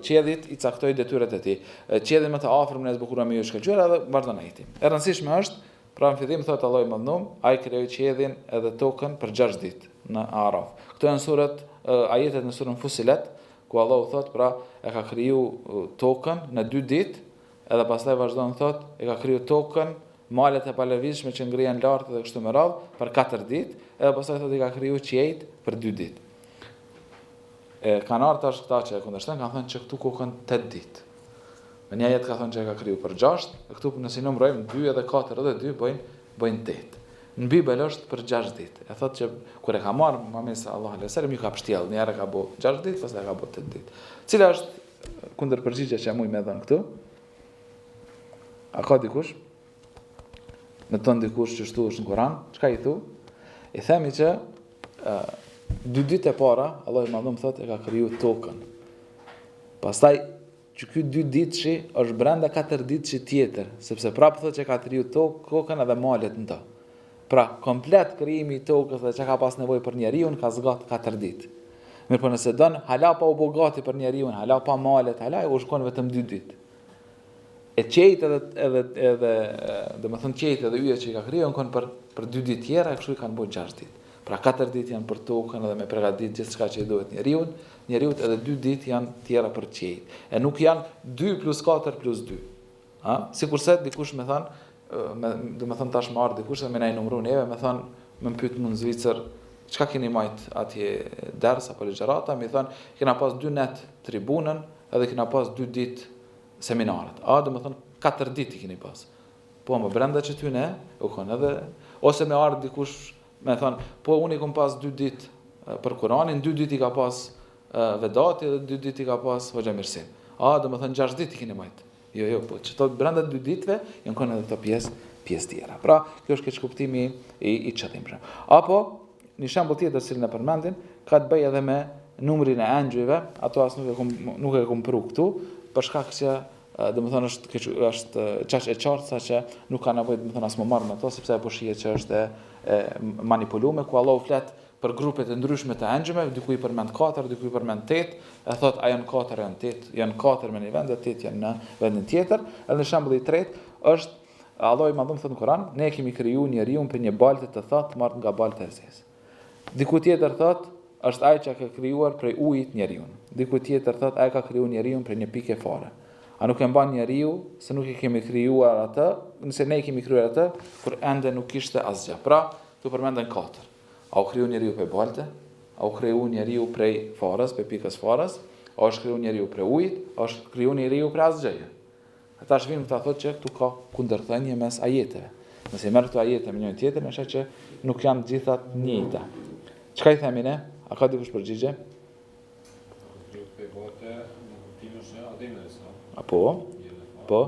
qiellit i caktoi detyrat e tij. Qiellin më të afërm ne zbukuruam me yje të shkëlqyer edhe vazhdon ajeti. E rëndësishme është, pra në fillim thotë Allahu i madhëruar, ai krijoi qiellin edhe tokën për 6 ditë në Araf. Këto janë surat ajetet në surën Fusilet, ku Allahu thotë pra e ka kriju tokën në 2 ditë, edhe pastaj vazhdon thotë e ka kriju tokën malet e palëvizshme që ngrihen lart dhe kështu me radhë për katër ditë, edhe pastaj thotë i ka kriju qiejt për dy ditë. E kanë ardhur tash këta që e kundërshtojnë, kanë thënë që këtu kokën 8 ditë. Në një ajet ka thënë që e ka kriju për 6, e këtu nëse i numërojmë 2 edhe 4 edhe 2 bëjnë bëjnë 8. Në Bibël është për 6 ditë. E thotë që kur e ka marrë Muhamedi sallallahu alaihi wasallam ju ka pshtjell, një herë e ka bo 6 ditë, pastaj e ka bo 8 ditë. Cila është kundërpërgjigja që muj me dhënë këtu? A ka dikush? Me të thonë dikush qështu është në Kuran, çka i thu? I themi që uh, dy ditë e para, Allahu i madhëruar thotë e ka kriju tokën. Pastaj, që ky dy ditëshi është brenda katër ditëshi tjetër, sepse prapë thotë që ka kriju tokën edhe malet në të. Pra, komplet krijimi i tokës dhe çka ka pas nevojë për njeriun ka zgat 4 ditë. Mirëpo nëse don, hala pa u bo gati për njeriun, hala pa malet, hala u shkon vetëm 2 ditë. E qiejt edhe edhe edhe domethënë qiejt edhe yjet që i ka kriju janë kon për për dy ditë tjera, e kështu i kanë bërë 6 ditë. Pra 4 ditë janë për tokën edhe me përgatit gjithçka që i duhet njeriut, njeriut edhe 2 ditë janë tjera për qiejt. E nuk janë 2 plus 4 plus 2. Ha? Sikurse dikush me thënë, me, domethënë tash me ardhë dikush dhe me na i numru neve, me thënë, me më pytë mu në Zvicër, çka keni majt atje ders apo ligjërata, me thënë, kena pas dy net tribunën, edhe kena pas dy ditë seminaret. A, domethënë, katër ditë i keni pas. Po, më brenda qëtyne, u konë edhe, ose me ardhë dikush, me thënë, po, unë i kom pas dy ditë për Kuranin, dy ditë i ka pas Vedati dhe dy ditë i ka pas Hoxha Mirësim. A, domethënë, gjashtë ditë i keni majtë. Jo, jo, po qëto brenda dy ditëve janë konë edhe këto pjesë, pjesë tjera. Pra, kjo është keqkuptimi i, i qëllimshëm. Apo, një shembull tjetër të cilin e përmendin, ka të bëjë edhe me numrin e engjëjve, ato as nuk e kom, nuk e kom pru këtu, për shkak që domethënë është keq është qaq e qartë sa që nuk ka nevojë domethënë as më marr me to sepse po shihet që është e, e manipuluar ku Allahu flet. për grupet e ndryshme të engjëjve, diku i përmend 4, diku i përmend 8, e thot a janë 4, janë 8, janë 4 në një vend dhe 8 janë në vendin tjetër. Edhe shembulli i tretë është Allahu i madhërum thot në Kur'an, ne kemi kriju njeriun prej një balte të thatë marrë nga balta e zezë. Diku tjetër thot, është ai që ka krijuar prej ujit njeriun. Diku tjetër thot, ai ka kriju njeriun prej një pike fare. A nuk e mban njeriu se nuk e kemi krijuar atë, nëse ne e kemi krijuar atë, kur ende nuk kishte asgjë. Pra, këtu përmenden katër. A u kriju njeriu prej balte? A u kriju njeriu prej farës, prej pikës farës? A është kriju njeriu prej ujit? A është kriju njeriu prej asgjëje? E tash vijmë këta thotë që këtu ka kundërthënie mes ajeteve. Nëse i merr këto ajete me njërin tjetrin, e sheh që nuk janë të gjitha të njëjta. Çka i themi ne? A ka dikush përgjigje? A po? Po?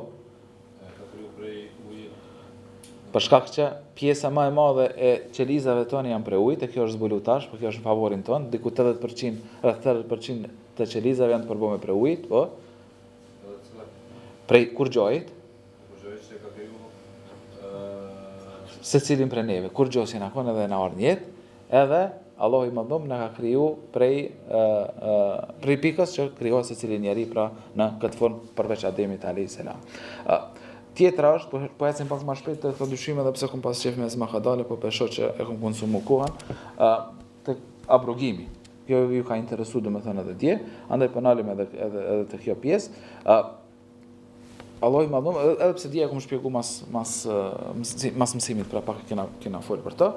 Për shkak që pjesa më e madhe e qelizave tona janë prej ujit, e kjo është zbulu tash, po kjo është në favorin tonë, diku 80%, rreth 80% të qelizave janë të përbërme prej ujit, po? Prej kurgjojit? Secilin prej neve, kurgjo s'jena konë edhe na ardhë n'jetë, edhe Allahu i madhërum na ka kriju prej, prej pikës që krijohet secili njeri pra në këtë formë përveç Ademit a.s. Tjetra është, po, po ecim pak ma shpejt të këto dyshime edhe pse kom pas qef me ec ma kadale, po pe shoh që e kom konsumu kohën, te abrogimi. Kjo ju ka interesu domethënë edhe dje, andaj po nalim edhe, edhe, edhe te kjo pjesë. Uh, Allahu i madhërum, edhe, edhe pse dje e kom shpjegu mas, mas, mas mësimit, pra pak kena, kena fol për të,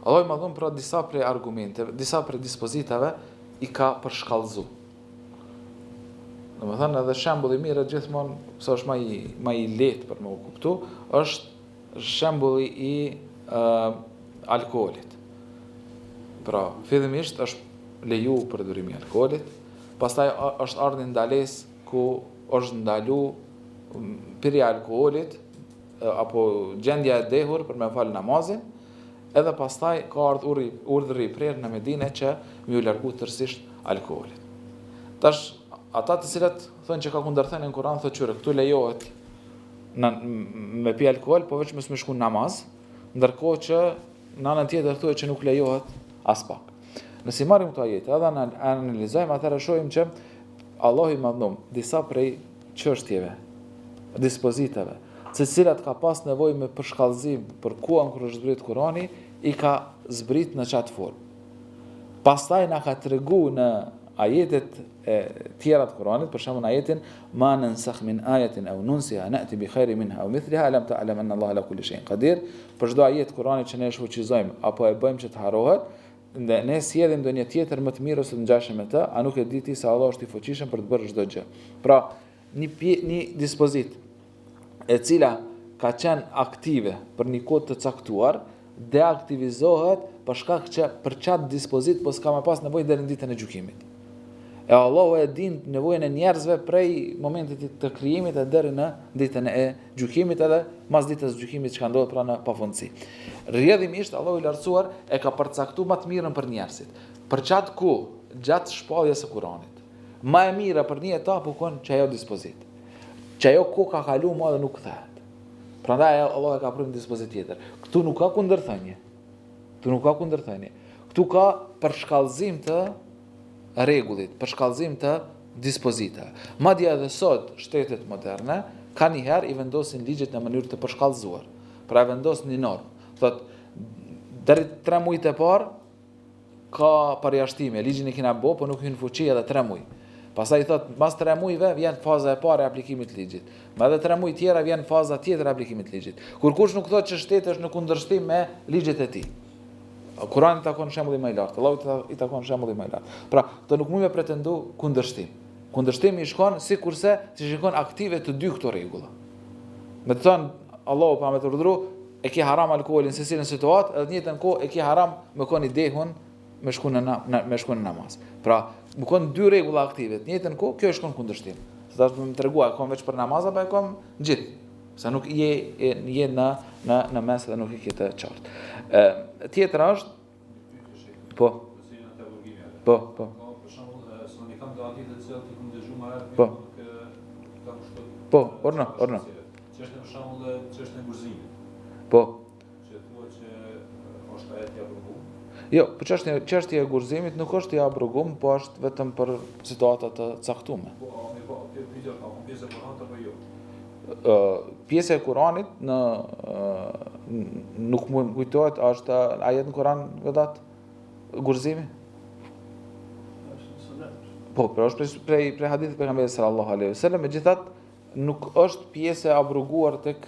Allahu i madhërum pra disa prej argumenteve, disa prej dispozitave i ka përshkallëzu. Domethënë edhe shembulli i mirë gjithmonë, pse është ma i, ma i lehtë për me u kuptu, është shembulli i uh, alkoolit. Pra, fillimisht është leju përdorimi i alkoolit, pastaj është ardhur një ndalesë ku është ndalu pirja e alkoolit apo gjendja e dehur për me fal namazin, edhe pastaj ka ardhur urdhri, urdhri i prerë në Medine që me ju largu tërësisht alkoolit. Tash ata të cilët thonë që ka kundërthënie në Kur'an thotë qyre këtu lejohet në, me pi alkool, po veç mos me shku në namaz, ndërkohë që në anën tjetër thuhet që nuk lejohet aspak. Nëse i marrim këto ajete edhe analizojmë, atëherë shohim që Allahu i madhnum disa prej çështjeve, dispozitave, të cilat ka pas nevojë me përshkallëzim për kohën kur është zbrit Kurani, i ka zbrit në qatë formë. Pastaj na ka tregu në ajetet e tjera të Kuranit, për shembull në ajetin ma nansakh min ayatin aw nunsiha na'ti bi khairin minha aw mithliha alam ta'lam anna Allaha ala kulli shay'in qadir. Për çdo ajet të Kuranit që ne e shfuqizojmë apo e bëjmë që të harrohet, ne, ne sjellim ndonjë tjetër më të mirë ose të ngjashëm me të, a nuk e di ti se Allahu është i fuqishëm për të bërë çdo gjë. Pra, një pje, një dispozitë e cila ka qenë aktive për një kohë të caktuar, deaktivizohet për shkak që për qatë dispozitë po s'ka me pas nevojë deri në ditën e gjykimit. E Allahu e din nevojën e njerëzve prej momentit të krijimit e deri në ditën e gjykimit edhe mas ditës së gjykimit çka ndodh pra në pafundësi. Rrjedhimisht Allahu i lartësuar e ka përcaktuar më të mirën për njerëzit. Për qatë kohë, gjatë shpalljes së Kuranit, më e mira për një etapë u kon qajo dispozitë. Qajo kohë ka kalu më dhe nuk kthehet. Prandaj Allahu e ka pru një dispozitë tjetër. Këtu nuk ka kundërthënie. Këtu nuk ka kundërthënie. Këtu ka përshkallëzim të rregullit, përshkallëzim të dispozitave. Madje edhe sot shtetet moderne kanjëherë i vendosin ligjet në mënyrë të përshkallëzuar. Pra e vendos një normë. Thot deri 3 muajt e parë ka përjashtime, ligjin e kina bo, po nuk hyn në fuqi edhe 3 muaj. Pastaj thot, mas 3 muajve vjen faza e parë e aplikimit të ligjit. Ma edhe 3 muaj tjera vjen faza tjetër e aplikimit të ligjit. Kurkush nuk thotë që shteti është në kundërshtim me ligjet e tij. Kurani takon shembulli më i lartë, Allahut i takon shembulli më i lartë. Pra, të nuk mund me pretendu kundërshtim. Kundërshtimi i shkon sikurse të shikon aktive të dy këto rregulla. Me të thënë Allahu pa me të urdhru, e ke haram alkoolin në secilën situatë, edhe në të njëjtën kohë e ke haram me kon i dehun me shku në, në me shku në namaz. Pra, me kon dy rregulla aktive, të njëjtën kohë, kjo i shkon kundërshtim. Se tash më tregua, e kom veç për namaz apo e kom gjithë. Se nuk je je në në në mes dhe nuk e ke të qartë. Ë tjetra është Po. Po, po. Për shembull, se unë kam do hadithe të cilat i kam dëgjuar më herët, po. nuk kam kështu. Po, urdhno, urdhno. Çështja për shembull, çështja e gurzimit. Po. Që thua që është ajet i abroguar. Jo, po çështja çështja e gurzimit nuk është i abrogum, po është vetëm për situata të caktuara. Po, a më po, kjo pyetja a ka pjesë e Kuranit apo jo? Ë, pjesë e Kuranit në nuk më kujtohet, a është ajet në Kuran Vedat gurzimi? Po, pra është prej prej, prej hadithit pejgamberit sallallahu alaihi wasallam, megjithatë nuk është pjesë e abroguar tek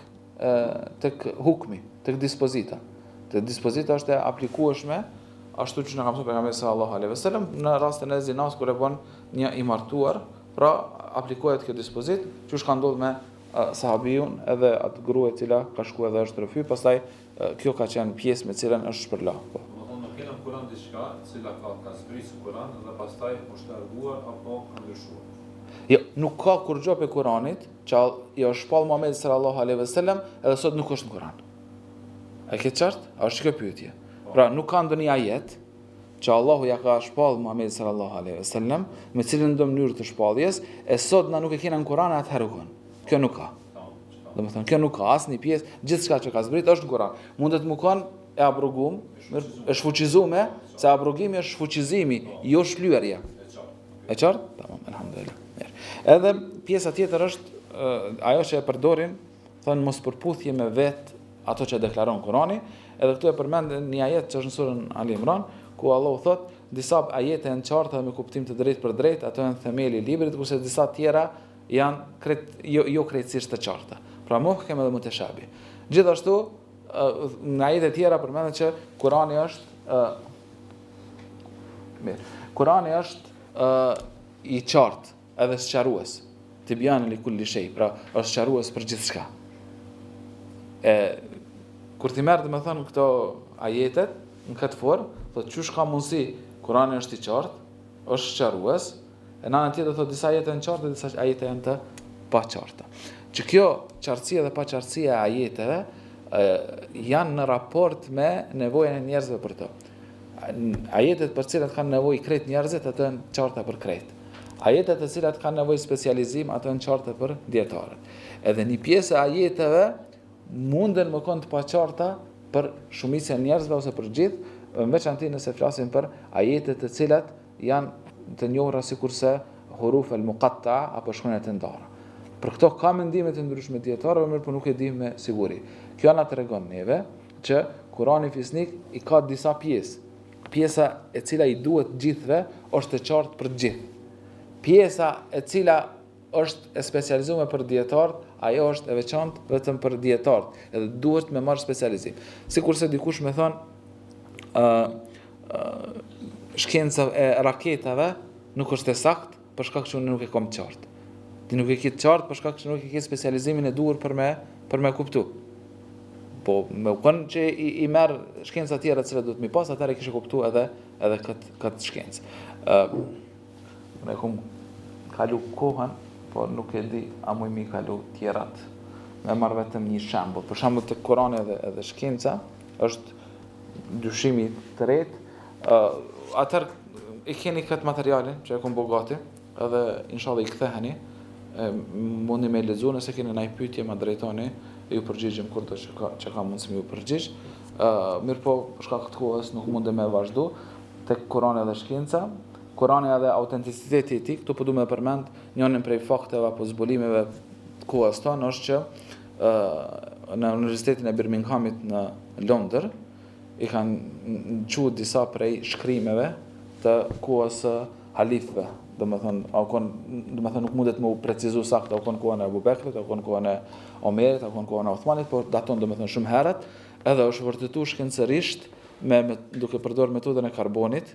tek hukmi, tek dispozita. Te dispozita është e aplikueshme ashtu që na ka mësuar pejgamberi sallallahu alaihi wasallam në rastin e zinas kur e bën një i martuar, pra aplikohet kjo dispozitë, qysh ka ndodhur me sahabiun edhe atë grua e cila ka shkuar edhe është rrëfy, pastaj kjo ka qenë pjesë me cilën është shpërla. Po. Domethënë nuk kena në Kuran diçka e cila ka ka zbrit në Kuran dhe pastaj është larguar apo ka ndryshuar. Jo, nuk ka kurgjo prej Kuranit që i është shpall Muhamedit sallallahu alaihi wasallam edhe sot nuk është në Kuran. A e ke qartë? A është kjo pyetje? Po. Pra nuk ka ndonjë ajet që Allahu ja ka shpall Muhamedit sallallahu alaihi wasallam me cilën do mënyrë të shpalljes, e sot na nuk e kena në Kuran e atëherë u kon. Kjo nuk ka. Domethënë, kjo nuk ka asnjë pjesë, gjithçka që ka zbrit është në Kuran. Mundet me kon e abrogum, e shfuqizume, se abrogimi është shfuqizimi, jo shlyerja. E qartë? Tamam, elhamdulillah. Mirë. Edhe pjesa tjetër është ajo që e përdorin, thonë mospërputhje me vet ato që deklaron Kurani, edhe këtu e përmend një ajet që është në surën Ali Imran, ku Allahu thot disa ajete janë qarta dhe me kuptim të drejtpërdrejtë, ato janë themeli i librit, kurse disa tjera janë krejt, jo, jo krejtësisht të qarta. Pra muhkem edhe muteshabih. Gjithashtu në ajete tjera përmendet që Kurani është Mirë. Kurani është uh, i qartë edhe sqarues. Tibjanen li kulli shej, pra është sqarues për gjithçka. E kur t'i merr domethënë këto ajetet në këtë formë, thotë qysh ka mundësi Kurani është i qartë, është sqarues, e në anën tjetër thotë disa ajete janë qarta, disa ajete janë të paqarta. Që kjo qartësia dhe paqartësia e ajeteve e, janë në raport me nevojën e njerëzve për to. Ajetet për cilat kanë nevojë krejt njerëzit, ato janë qarta për krejt. Ajetet të cilat kanë nevojë specializim, ato janë qarta për dijetarët. Edhe një pjesë e ajeteve munden me konë të paqarta për shumicën e njerëzve ose për gjithë, në veçanti nëse flasim për ajetet të cilat janë të njohura sikurse huruf el muqatta apo shkronjat e ndara. Për këto ka mendime të ndryshme dijetarëve, mirëpo nuk e dimë me siguri. Kjo na tregon neve që Kurani fisnik i ka disa pjesë. Pjesa e cila i duhet gjithëve është e qartë për gjithë. Pjesa e cila është e specializuar për dijetarët, ajo është e veçantë vetëm për dijetarët, edhe duhet me marrë specializim. Sikurse dikush me thonë, ë uh, shkenca e raketave nuk është e saktë, për shkak që unë nuk e kam të qartë. Ti nuk e ke të qartë për shkak që nuk e ke specializimin e duhur për me për me kuptu. Po me u kon që i, i merr shkenca tjera të cilat duhet mi pas, atëherë kishe kuptu edhe edhe kët kët shkencë. Ë uh, unë e kom kalu kohën, por nuk e di a muj mi kalu tjerat me marr vetëm një shembull. Për shembull te Kurani edhe edhe shkenca është dyshimi i tretë, ë uh, atëherë e keni këtë materialin që e kom bo gati, edhe inshallah i ktheheni, e, mundi me lexu nëse keni ndonjë pyetje ma drejtoni, e ju përgjigjem kurdo që ka që ka mundësi me ju përgjigj. Ë mirëpo për shkak të kohës nuk mundem me vazhdu tek Kurani dhe shkenca. Kurani edhe autenticiteti i tij, këtu po du me përmend njërin prej fakteve apo zbulimeve të kohës tonë është që ë në Universitetin e Birminghamit në Londër i kanë çu disa prej shkrimeve të kohës së halifëve, domethënë, a kon, domethënë nuk mundet me u precizu saktë, a kon kohën e Abu Bekrit, a kon kohën e Omerit, a kon kohën e Othmanit, por daton domethënë shumë herët, edhe është vërtetu shkencërisht me, me duke përdorur metodën e karbonit,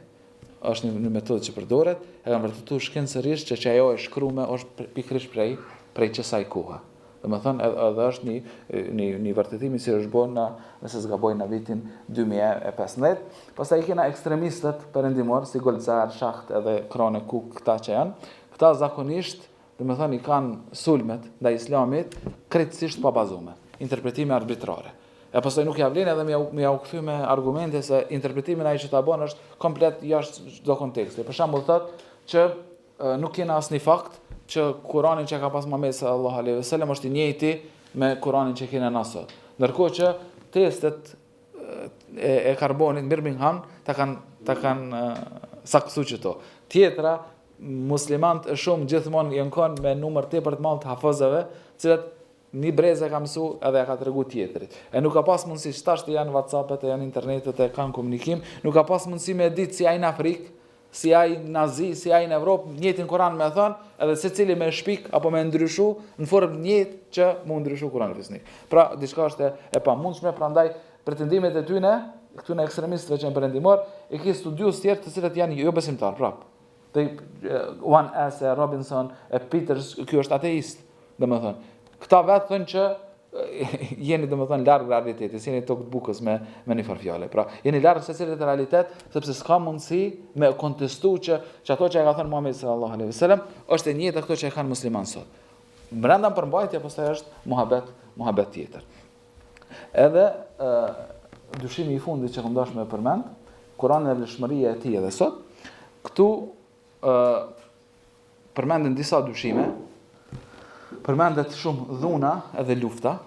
është një, një metodë që përdoret, e kanë vërtetu shkencërisht që që ajo e shkrume është pikërisht prej prej qësaj kohe. Domethënë edhe, edhe është një një një vërtetim i cili është bërë në nëse s'gaboj në vitin 2015. Pastaj i kena ekstremistët perëndimor si Goldziher, Schacht edhe Krone Cook këta që janë. Këta zakonisht, domethënë i kanë sulmet ndaj islamit krejtësisht pabazume, interpretime arbitrare. E pastaj nuk ja vlen edhe me jau, me jau kthy me argumente se interpretimin ai që ta bën është komplet jashtë çdo konteksti. Për shembull thotë që nuk kena asnjë fakt që Kuranin që ka pas Muhamedi sallallahu alaihi wasallam është i njëjti me Kuranin që kena na sot. Ndërkohë që testet. e, e karbonit në Birmingham ta kanë ta kanë saktësu qëto. Tjetra, muslimant shumë gjithmonë janë kon me numër tepër të madh të hafëzëve, të cilët një brez e ka mësu edhe ja ka tregu tjetrit. E nuk ka pas mundësi, që tash janë Whatsappet, e janë internetet, e kanë komunikim, nuk ka pas mundësi me ditë si ai në Afrikë, si ai në Azi, si ai në Evropë, njëjtin Kur'an me thon, edhe secili me shpik apo me ndryshu në formë të njëjtë që mu ndryshu Kur'ani fisnik. Pra, diçka është e, e pamundshme, prandaj pretendimet e tyne, këtyne ekstremistëve që janë perëndimor, e ki studiues tjerë të cilët janë jo besimtar, prap. Te One S e Robinson e Peters, ky është ateist, domethënë. Këta vetë thonë që jeni domethënë larg realitetit, jeni tokë të bukës me me një farë fjale. Pra, jeni larg secilit realitet, sepse s'ka mundësi me kontestu që që ato që e ka thënë Muhamedi sallallahu alaihi wasallam është e njëjta këto që e kanë muslimanët sot. Brenda përmbajtja pastaj është muhabet, muhabet tjetër. Edhe ë dyshimi i fundit që kam dashur me përmend, Kurani dhe vlefshmëria e tij edhe sot, këtu ë përmenden disa dyshime, përmendet shumë dhuna edhe lufta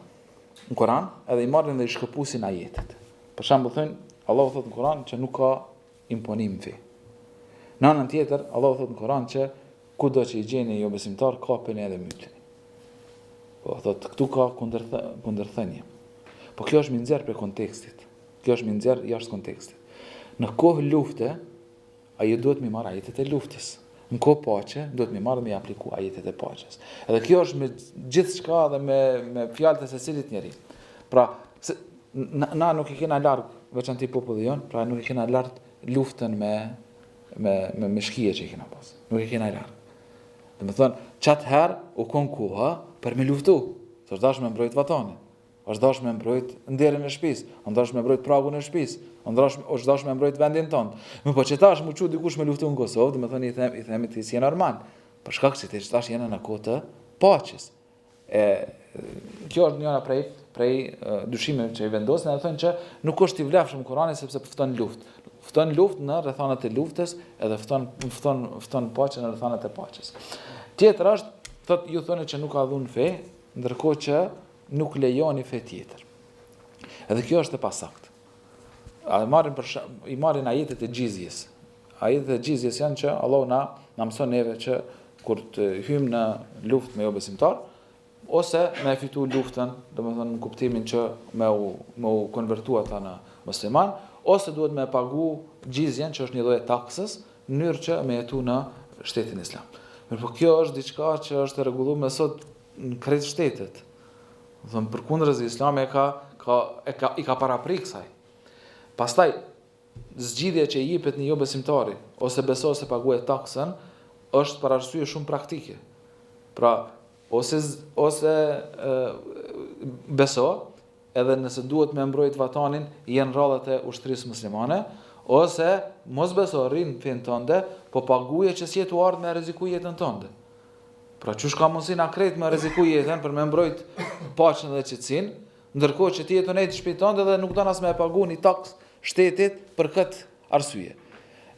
në Kur'an, edhe i marrin dhe i shkëpusin ajetet. Për shembull thonë, Allahu thotë në Kur'an që nuk ka imponim në fe. Në anën tjetër, Allahu thotë në Kur'an që kudo që i gjeni jobesimtar, kapeni edhe myteni. Po thotë, këtu ka kundërthë, kundërthënie. Po kjo është me nxjerr prej kontekstit. Kjo është me nxjerr jashtë kontekstit. Në kohë lufte, Ajo duhet mi marrë ajetet e luftës. Në kohë paqe, duhet mi marrë dhe mi apliku ajetet e paqes. Edhe kjo është me gjithçka dhe me, me fjalët e secilit njeri. Pra, se, na, na nuk e kena larg, veçanti populli jonë, pra nuk e kena larg luftën me, me, me, me shkije që e kena pas. Nuk e kena larg. Domethënë, qatë herë u konë koha për me luftu, se është dashë me mbrojt vatanin. Është dashur me mbrojt nderin e shtëpisë, është dashur me mbrojt pragun e shtëpisë, është dashur është dashur me mbrojt vendin tonë. Mirëpo që tash mu çu dikush me luftu në Kosovë, domethënë i them i themi ti s'je normal. Për shkak se ti tash jena në kohë të paqes. E kjo është njëra prej prej dyshimeve që i vendosin, edhe thonë që nuk është i vlefshëm Kurani sepse fton luftë. Fton luftë në rrethanat e luftës, edhe fton fton fton paqe në rrethanat e paqes. Tjetër është, thotë ju thoni që nuk ka dhunë fe, ndërkohë që nuk lejoni fe tjetër. Edhe kjo është e pasaktë. A i marrin për i marrin ajetet e xhizjes. Ajetet e xhizjes janë që Allahu na na mëson neve që kur të hyjmë në luftë me jobesimtar, ose me e fitu luftën, domethënë në kuptimin që me u me u konvertu ata në musliman, ose duhet me pagu xhizjen që është një lloj e taksës, në mënyrë që me jetu në shtetin islam. Mirëpo kjo është diçka që është e rregulluar sot në krejt shtetet. Domethënë përkundrazi Islami e ka ka e ka i ka parapri kësaj. Pastaj zgjidhja që i jepet një jobesimtari ose beso ose paguaj taksën është për arsye shumë praktike. Pra, ose ose e, beso, edhe nëse duhet me mbrojt vatanin, je në radhët e ushtrisë muslimane, ose mos beso, rri në fenë tënde, po paguje që s'je tu ardhë me rreziku jetën tënde. Pra qysh ka mundësi na krejt me rreziku jetën për me mbrojt paqen dhe qetësinë, ndërkohë që ti je tu nejt në shtëpi tënde dhe nuk don as me e pagu një taks shtetit për këtë arsye.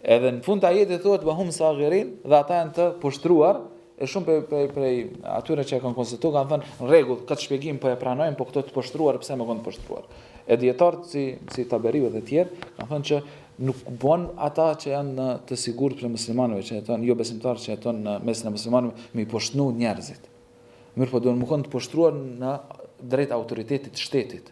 Edhe në fund të ajetit thuhet wa hum saghirin dhe ata janë të poshtruar, e shumë prej prej prej atyre që e kanë konstatuar kanë thënë në rregull, këtë shpjegim po e pranojmë, po këto të poshtruar pse me kon të poshtruar. E dijetarët si si Taberiu dhe të tjerë kanë thënë që nuk bon ata që janë në të sigurt prej muslimanëve që jetojnë jo besimtarë që jetojnë në mesin e muslimanëve me i poshtnu njerëzit. Mirëpo duhen me kon të poshtruar në drejt autoritetit të shtetit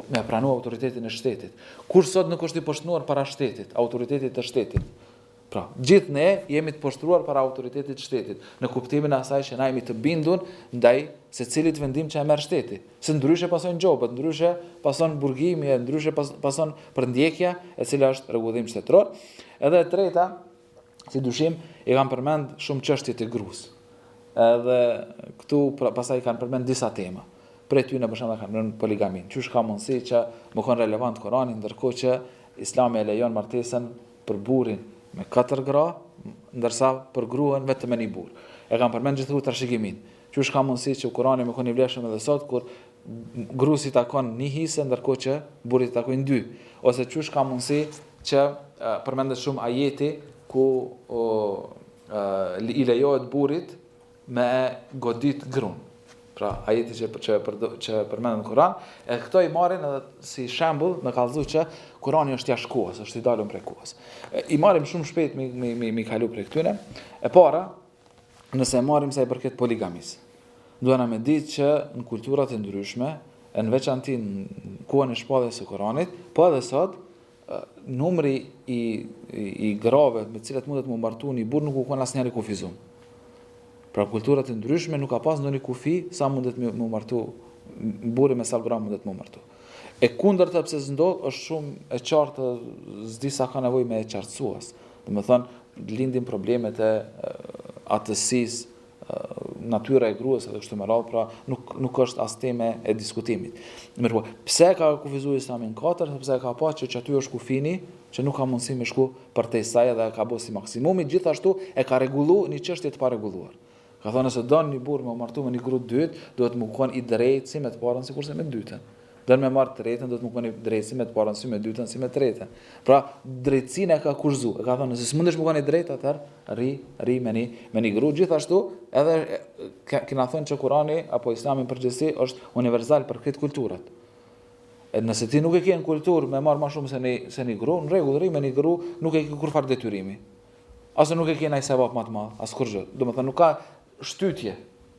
me pranu autoritetin e shtetit. Kush sot nuk është i poshtnuar para shtetit, autoritetit të shtetit. Pra, gjithë ne jemi të poshtruar para autoritetit të shtetit, në kuptimin e asaj që na jemi të bindur ndaj secilit vendim që e merr shteti. Se ndryshe pasojnë gjobët, ndryshe pason burgimi, ndryshe pas, pason përndjekja, e cila është rregullim shtetëror. Edhe e treta, si dyshim, i kanë përmend shumë çështje të grus. Edhe këtu pra, pastaj kanë përmend disa tema. Prej tyne për shembull kanë përmend poligamin. Qysh ka mundësi që me kon relevant Kurani ndërkohë që Islami e lejon martesën për burrin me katër gra, ndërsa për gruan vetëm me një burrë. E kanë përmend gjithashtu trashëgiminë. Qysh ka mundësi që Kurani me kon i vlefshëm edhe sot kur gruas i takon një hise ndërkohë që burrit i takojnë dy, ose qysh ka mundësi që përmendet shumë ajeti ku o, i lejohet burrit me godit grun. Pra, ajeti që që përdo, që përmendet në Kur'an, e këto i marrin edhe si shembull me kallzu që Kur'ani është jashtë kohës, është i dalun prej kohës. E, I marrim shumë shpejt mi mi mi, mi kalu prej këtyne. E para, nëse e marrim sa i përket poligamisë. Duhena me ditë që në kulturat e ndryshme, e në veçanti në kohën e shpalljes së Kuranit, po edhe sot, numri i, i, i grave me të cilat mundet me u martu një burrë nuk u kon asnjëherë i kufizum. Pra kulturat e ndryshme nuk ka pas ndonjë kufi sa mundet me u martu burri me sa gra mundet me u martu. E kundërta pse s'ndodh është shumë e qartë, s'di sa ka nevojë me e qartësu as. Domethënë, lindin problemet e atësisë, natyra e gruas edhe kështu me radhë, pra nuk nuk është as temë e diskutimit. Mirëpo, pse e ka kufizuar Islami në katër, sepse e ka pa që qaty është kufini, që nuk ka mundësi me shku përtej saj edhe e ka bo si maksimumi, gjithashtu e ka rregullu një çështje të parregulluar. Ka thënë nëse don një burrë me u martu me një grua të dytë, duhet me kon i drejtë si me të parën sikurse me të dytën. Don me marrë të tretën, duhet me kon i drejtë si me të parën, si me të dytën, si me të tretën. Pra, drejtësinë e ka kushtëzu. E ka thënë, nëse s'mundesh me kon i drejtë, atëherë rri, rri me një, me një grua. Gjithashtu, edhe kena thënë që Kurani apo Islami në përgjithësi është universal për krejt kulturat. E nëse ti nuk e ke në kulturë me marrë më shumë se një se një grua, në rregull, rri me një grua, nuk e ke kurrfarë detyrimi. Ose nuk e ke ndonjë sevap më të madh, as kurrgjë. Domethënë nuk ka shtytje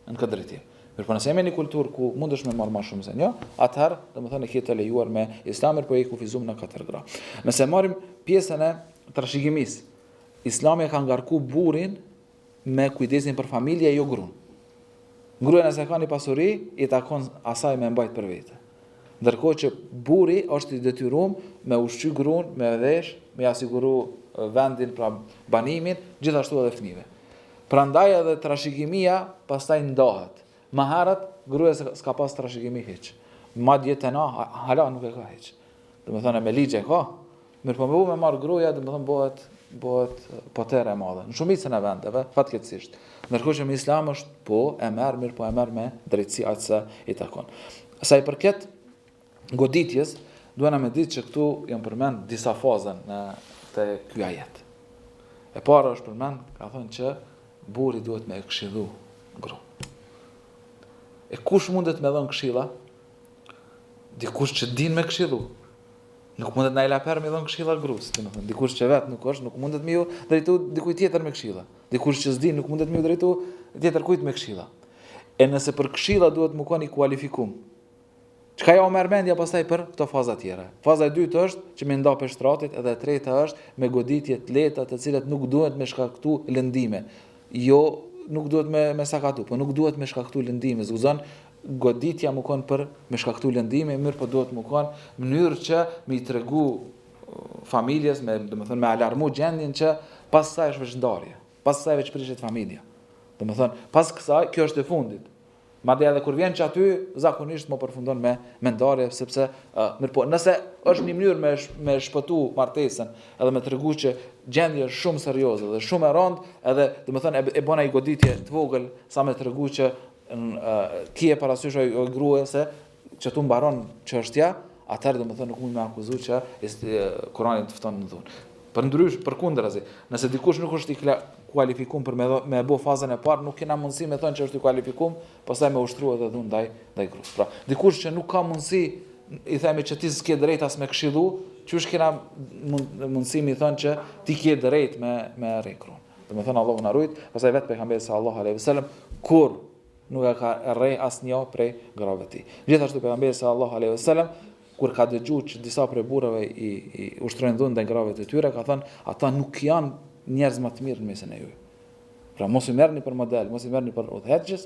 në këtë drejtim. Mirëpo nëse jemi në një kulturë ku mundesh me marrë më shumë se një, atëherë domethënë e ke të lejuar me Islam, mirëpo e kufizum në katër gra. Nëse marrim pjesën e trashëgimisë, Islami e ka ngarku burrin me kujdesin për familje e jo gruan. Gruaja nëse ka një pasuri, i takon asaj me mbajt për vete. Ndërkohë që burri është i detyruar me ushqy gruan, me vesh, me ja siguru vendin, pra banimin, gjithashtu edhe fëmijëve. Prandaj edhe trashëgimia pastaj ndahet. Më herët gruaja s'ka pas trashëgimi hiç. Madje te na hala nuk e ka hiç. Domethënë me ligj e ka, Mirëpo me me marr gruaja, domethënë bëhet bëhet potere e madhe. Në shumicën e vendeve, fatkeqësisht. Ndërkohë që me Islam është po e merr, mirëpo e merr me drejtësi aq sa i takon. Sa i përket goditjes, duhena me ditë që këtu janë përmend disa faza në te ky ajet. E para është përmend, ka thënë që burri duhet me e këshillu gruan. E kush mundet me dhënë këshilla? Dikush që din me këshillu. Nuk mundet naj laper me dhënë këshilla grus, domethënë, dikush që vetë nuk është, nuk mundet me ju drejtu dikujt tjetër me këshilla. Dikush që s'di, nuk mundet me ju drejtu tjetër kujt me këshilla. E nëse për këshilla duhet me kon i kualifikum, çka jau merr mendja pastaj për këto faza tjera? Faza e dytë është që me nda prej shtratit, edhe e treta është me goditje të lehta të cilat nuk duhet me shkaktu lëndime. Jo, nuk duhet me, me sakatu, po nuk duhet me shkaktu lëndime, s'guxon goditja me kon për me shkaktu lëndime, mirëpo duhet me kon mënyrë që me i tregu familjes, me, domethënë, me alarmu gjendjen që pas kësaj është veç ndarje, pas kësaj veç prishet familja. Domethënë, pas kësaj, kjo është e fundit. Madje edhe kur vjen që aty, zakonisht më përfundon me, me ndarje, sepse, uh, mirëpo, nëse është një mënyrë me, me shpëtu martesën, edhe me tregu që gjendja është shumë serioze dhe shumë e rëndë, edhe, domethënë, e, e bon një goditje të vogël, sa me tregu që kije parasysh oj, oj grue se qëtu mbaron çështja, atëherë domethënë nuk mund me akuzu që Kurani të fton në dhunë. Përndryshe, përkundrazi, nëse dikush nuk është i kualifikum për me, me bo fazën e parë, nuk kena mundësi me thënë që është i kualifikum, pastaj me ushtru edhe dhunë ndaj, ndaj grus. Pra, dikush që nuk ka mundësi, i themi që ti s'ke drejt as me këshillu, qysh kena mundësi me i thënë që ti ke drejt me, me rreh grun. Domethënë Allahu na rujt, pastaj vetë pejgamberi sallallahu alaihi wasallam kurrë nuk e ka rreh asnjë prej grave të tij. Gjithashtu pejgamberi sallallahu alaihi wasallam kur ka dëgjuar që disa prej burrave i, i ushtrojnë dhunë ndaj grave të tyre, ka thënë ata nuk janë njerëz më të mirë në mesin e juaj. Pra mos i merrni për model, mos i merrni për udhëheqës,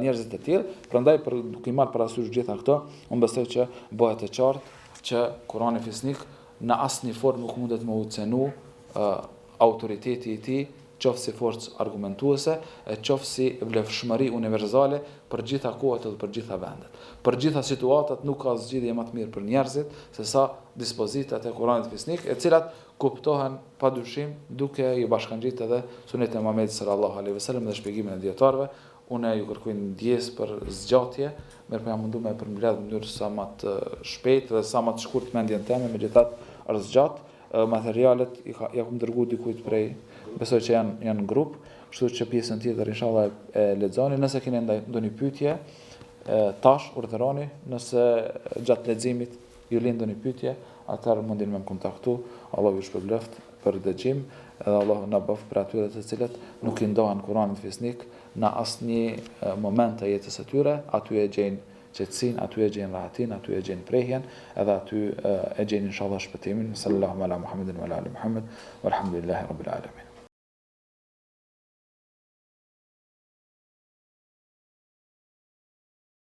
njerëzit e tillë, prandaj për duke i marrë parasysh gjitha këto, unë besoj që bëhet e qartë që Kurani fisnik në asnjë formë nuk mundet me u cenu autoriteti i tij, qoftë si forcë argumentuese, e qoftë si vlefshmëri universale për gjitha kohët edhe për gjitha vendet. Për gjitha situatat nuk ka zgjidhje më të mirë për njerëzit se sa dispozitat e Kuranit fisnik, e cilat kuptohen pa dyshim duke i bashkangjitë edhe sunetin e Muhamedit sallallahu alaihi wasallam dhe shpjegimin e dijetarëve. Unë ju kërkoj ndjesë për zgjatje, mirëpo jam mundu me përmbledh në mënyrë sa më të shpejtë dhe sa më të shkurt mendjen teme, megjithatë është zgjat. Materialet i ka, ja kom dërgu dikujt prej, besoj që janë janë në grup, kështu që pjesën tjetër inshallah e lexoni. Nëse keni ndonjë pyetje, Tash urdhëroni, nëse gjatë leximit ju lind ndonjë pyetje, atëherë mundeni me më kontaktu. Allahu ju shpërbleft për dëgjim edhe Allahu na bëftë prej atyre të cilët nuk i ndahen Kuranit fisnik në asnjë moment të jetës së tyre, aty e gjejnë qetësinë, aty e gjejnë rahatinë, aty e gjejnë prehjen, edhe aty e gjejnë inshallah shpëtimin. Sallallahu ala Muhammedin wa ala ali Muhammed, walhamdulillahi rabbil alamin.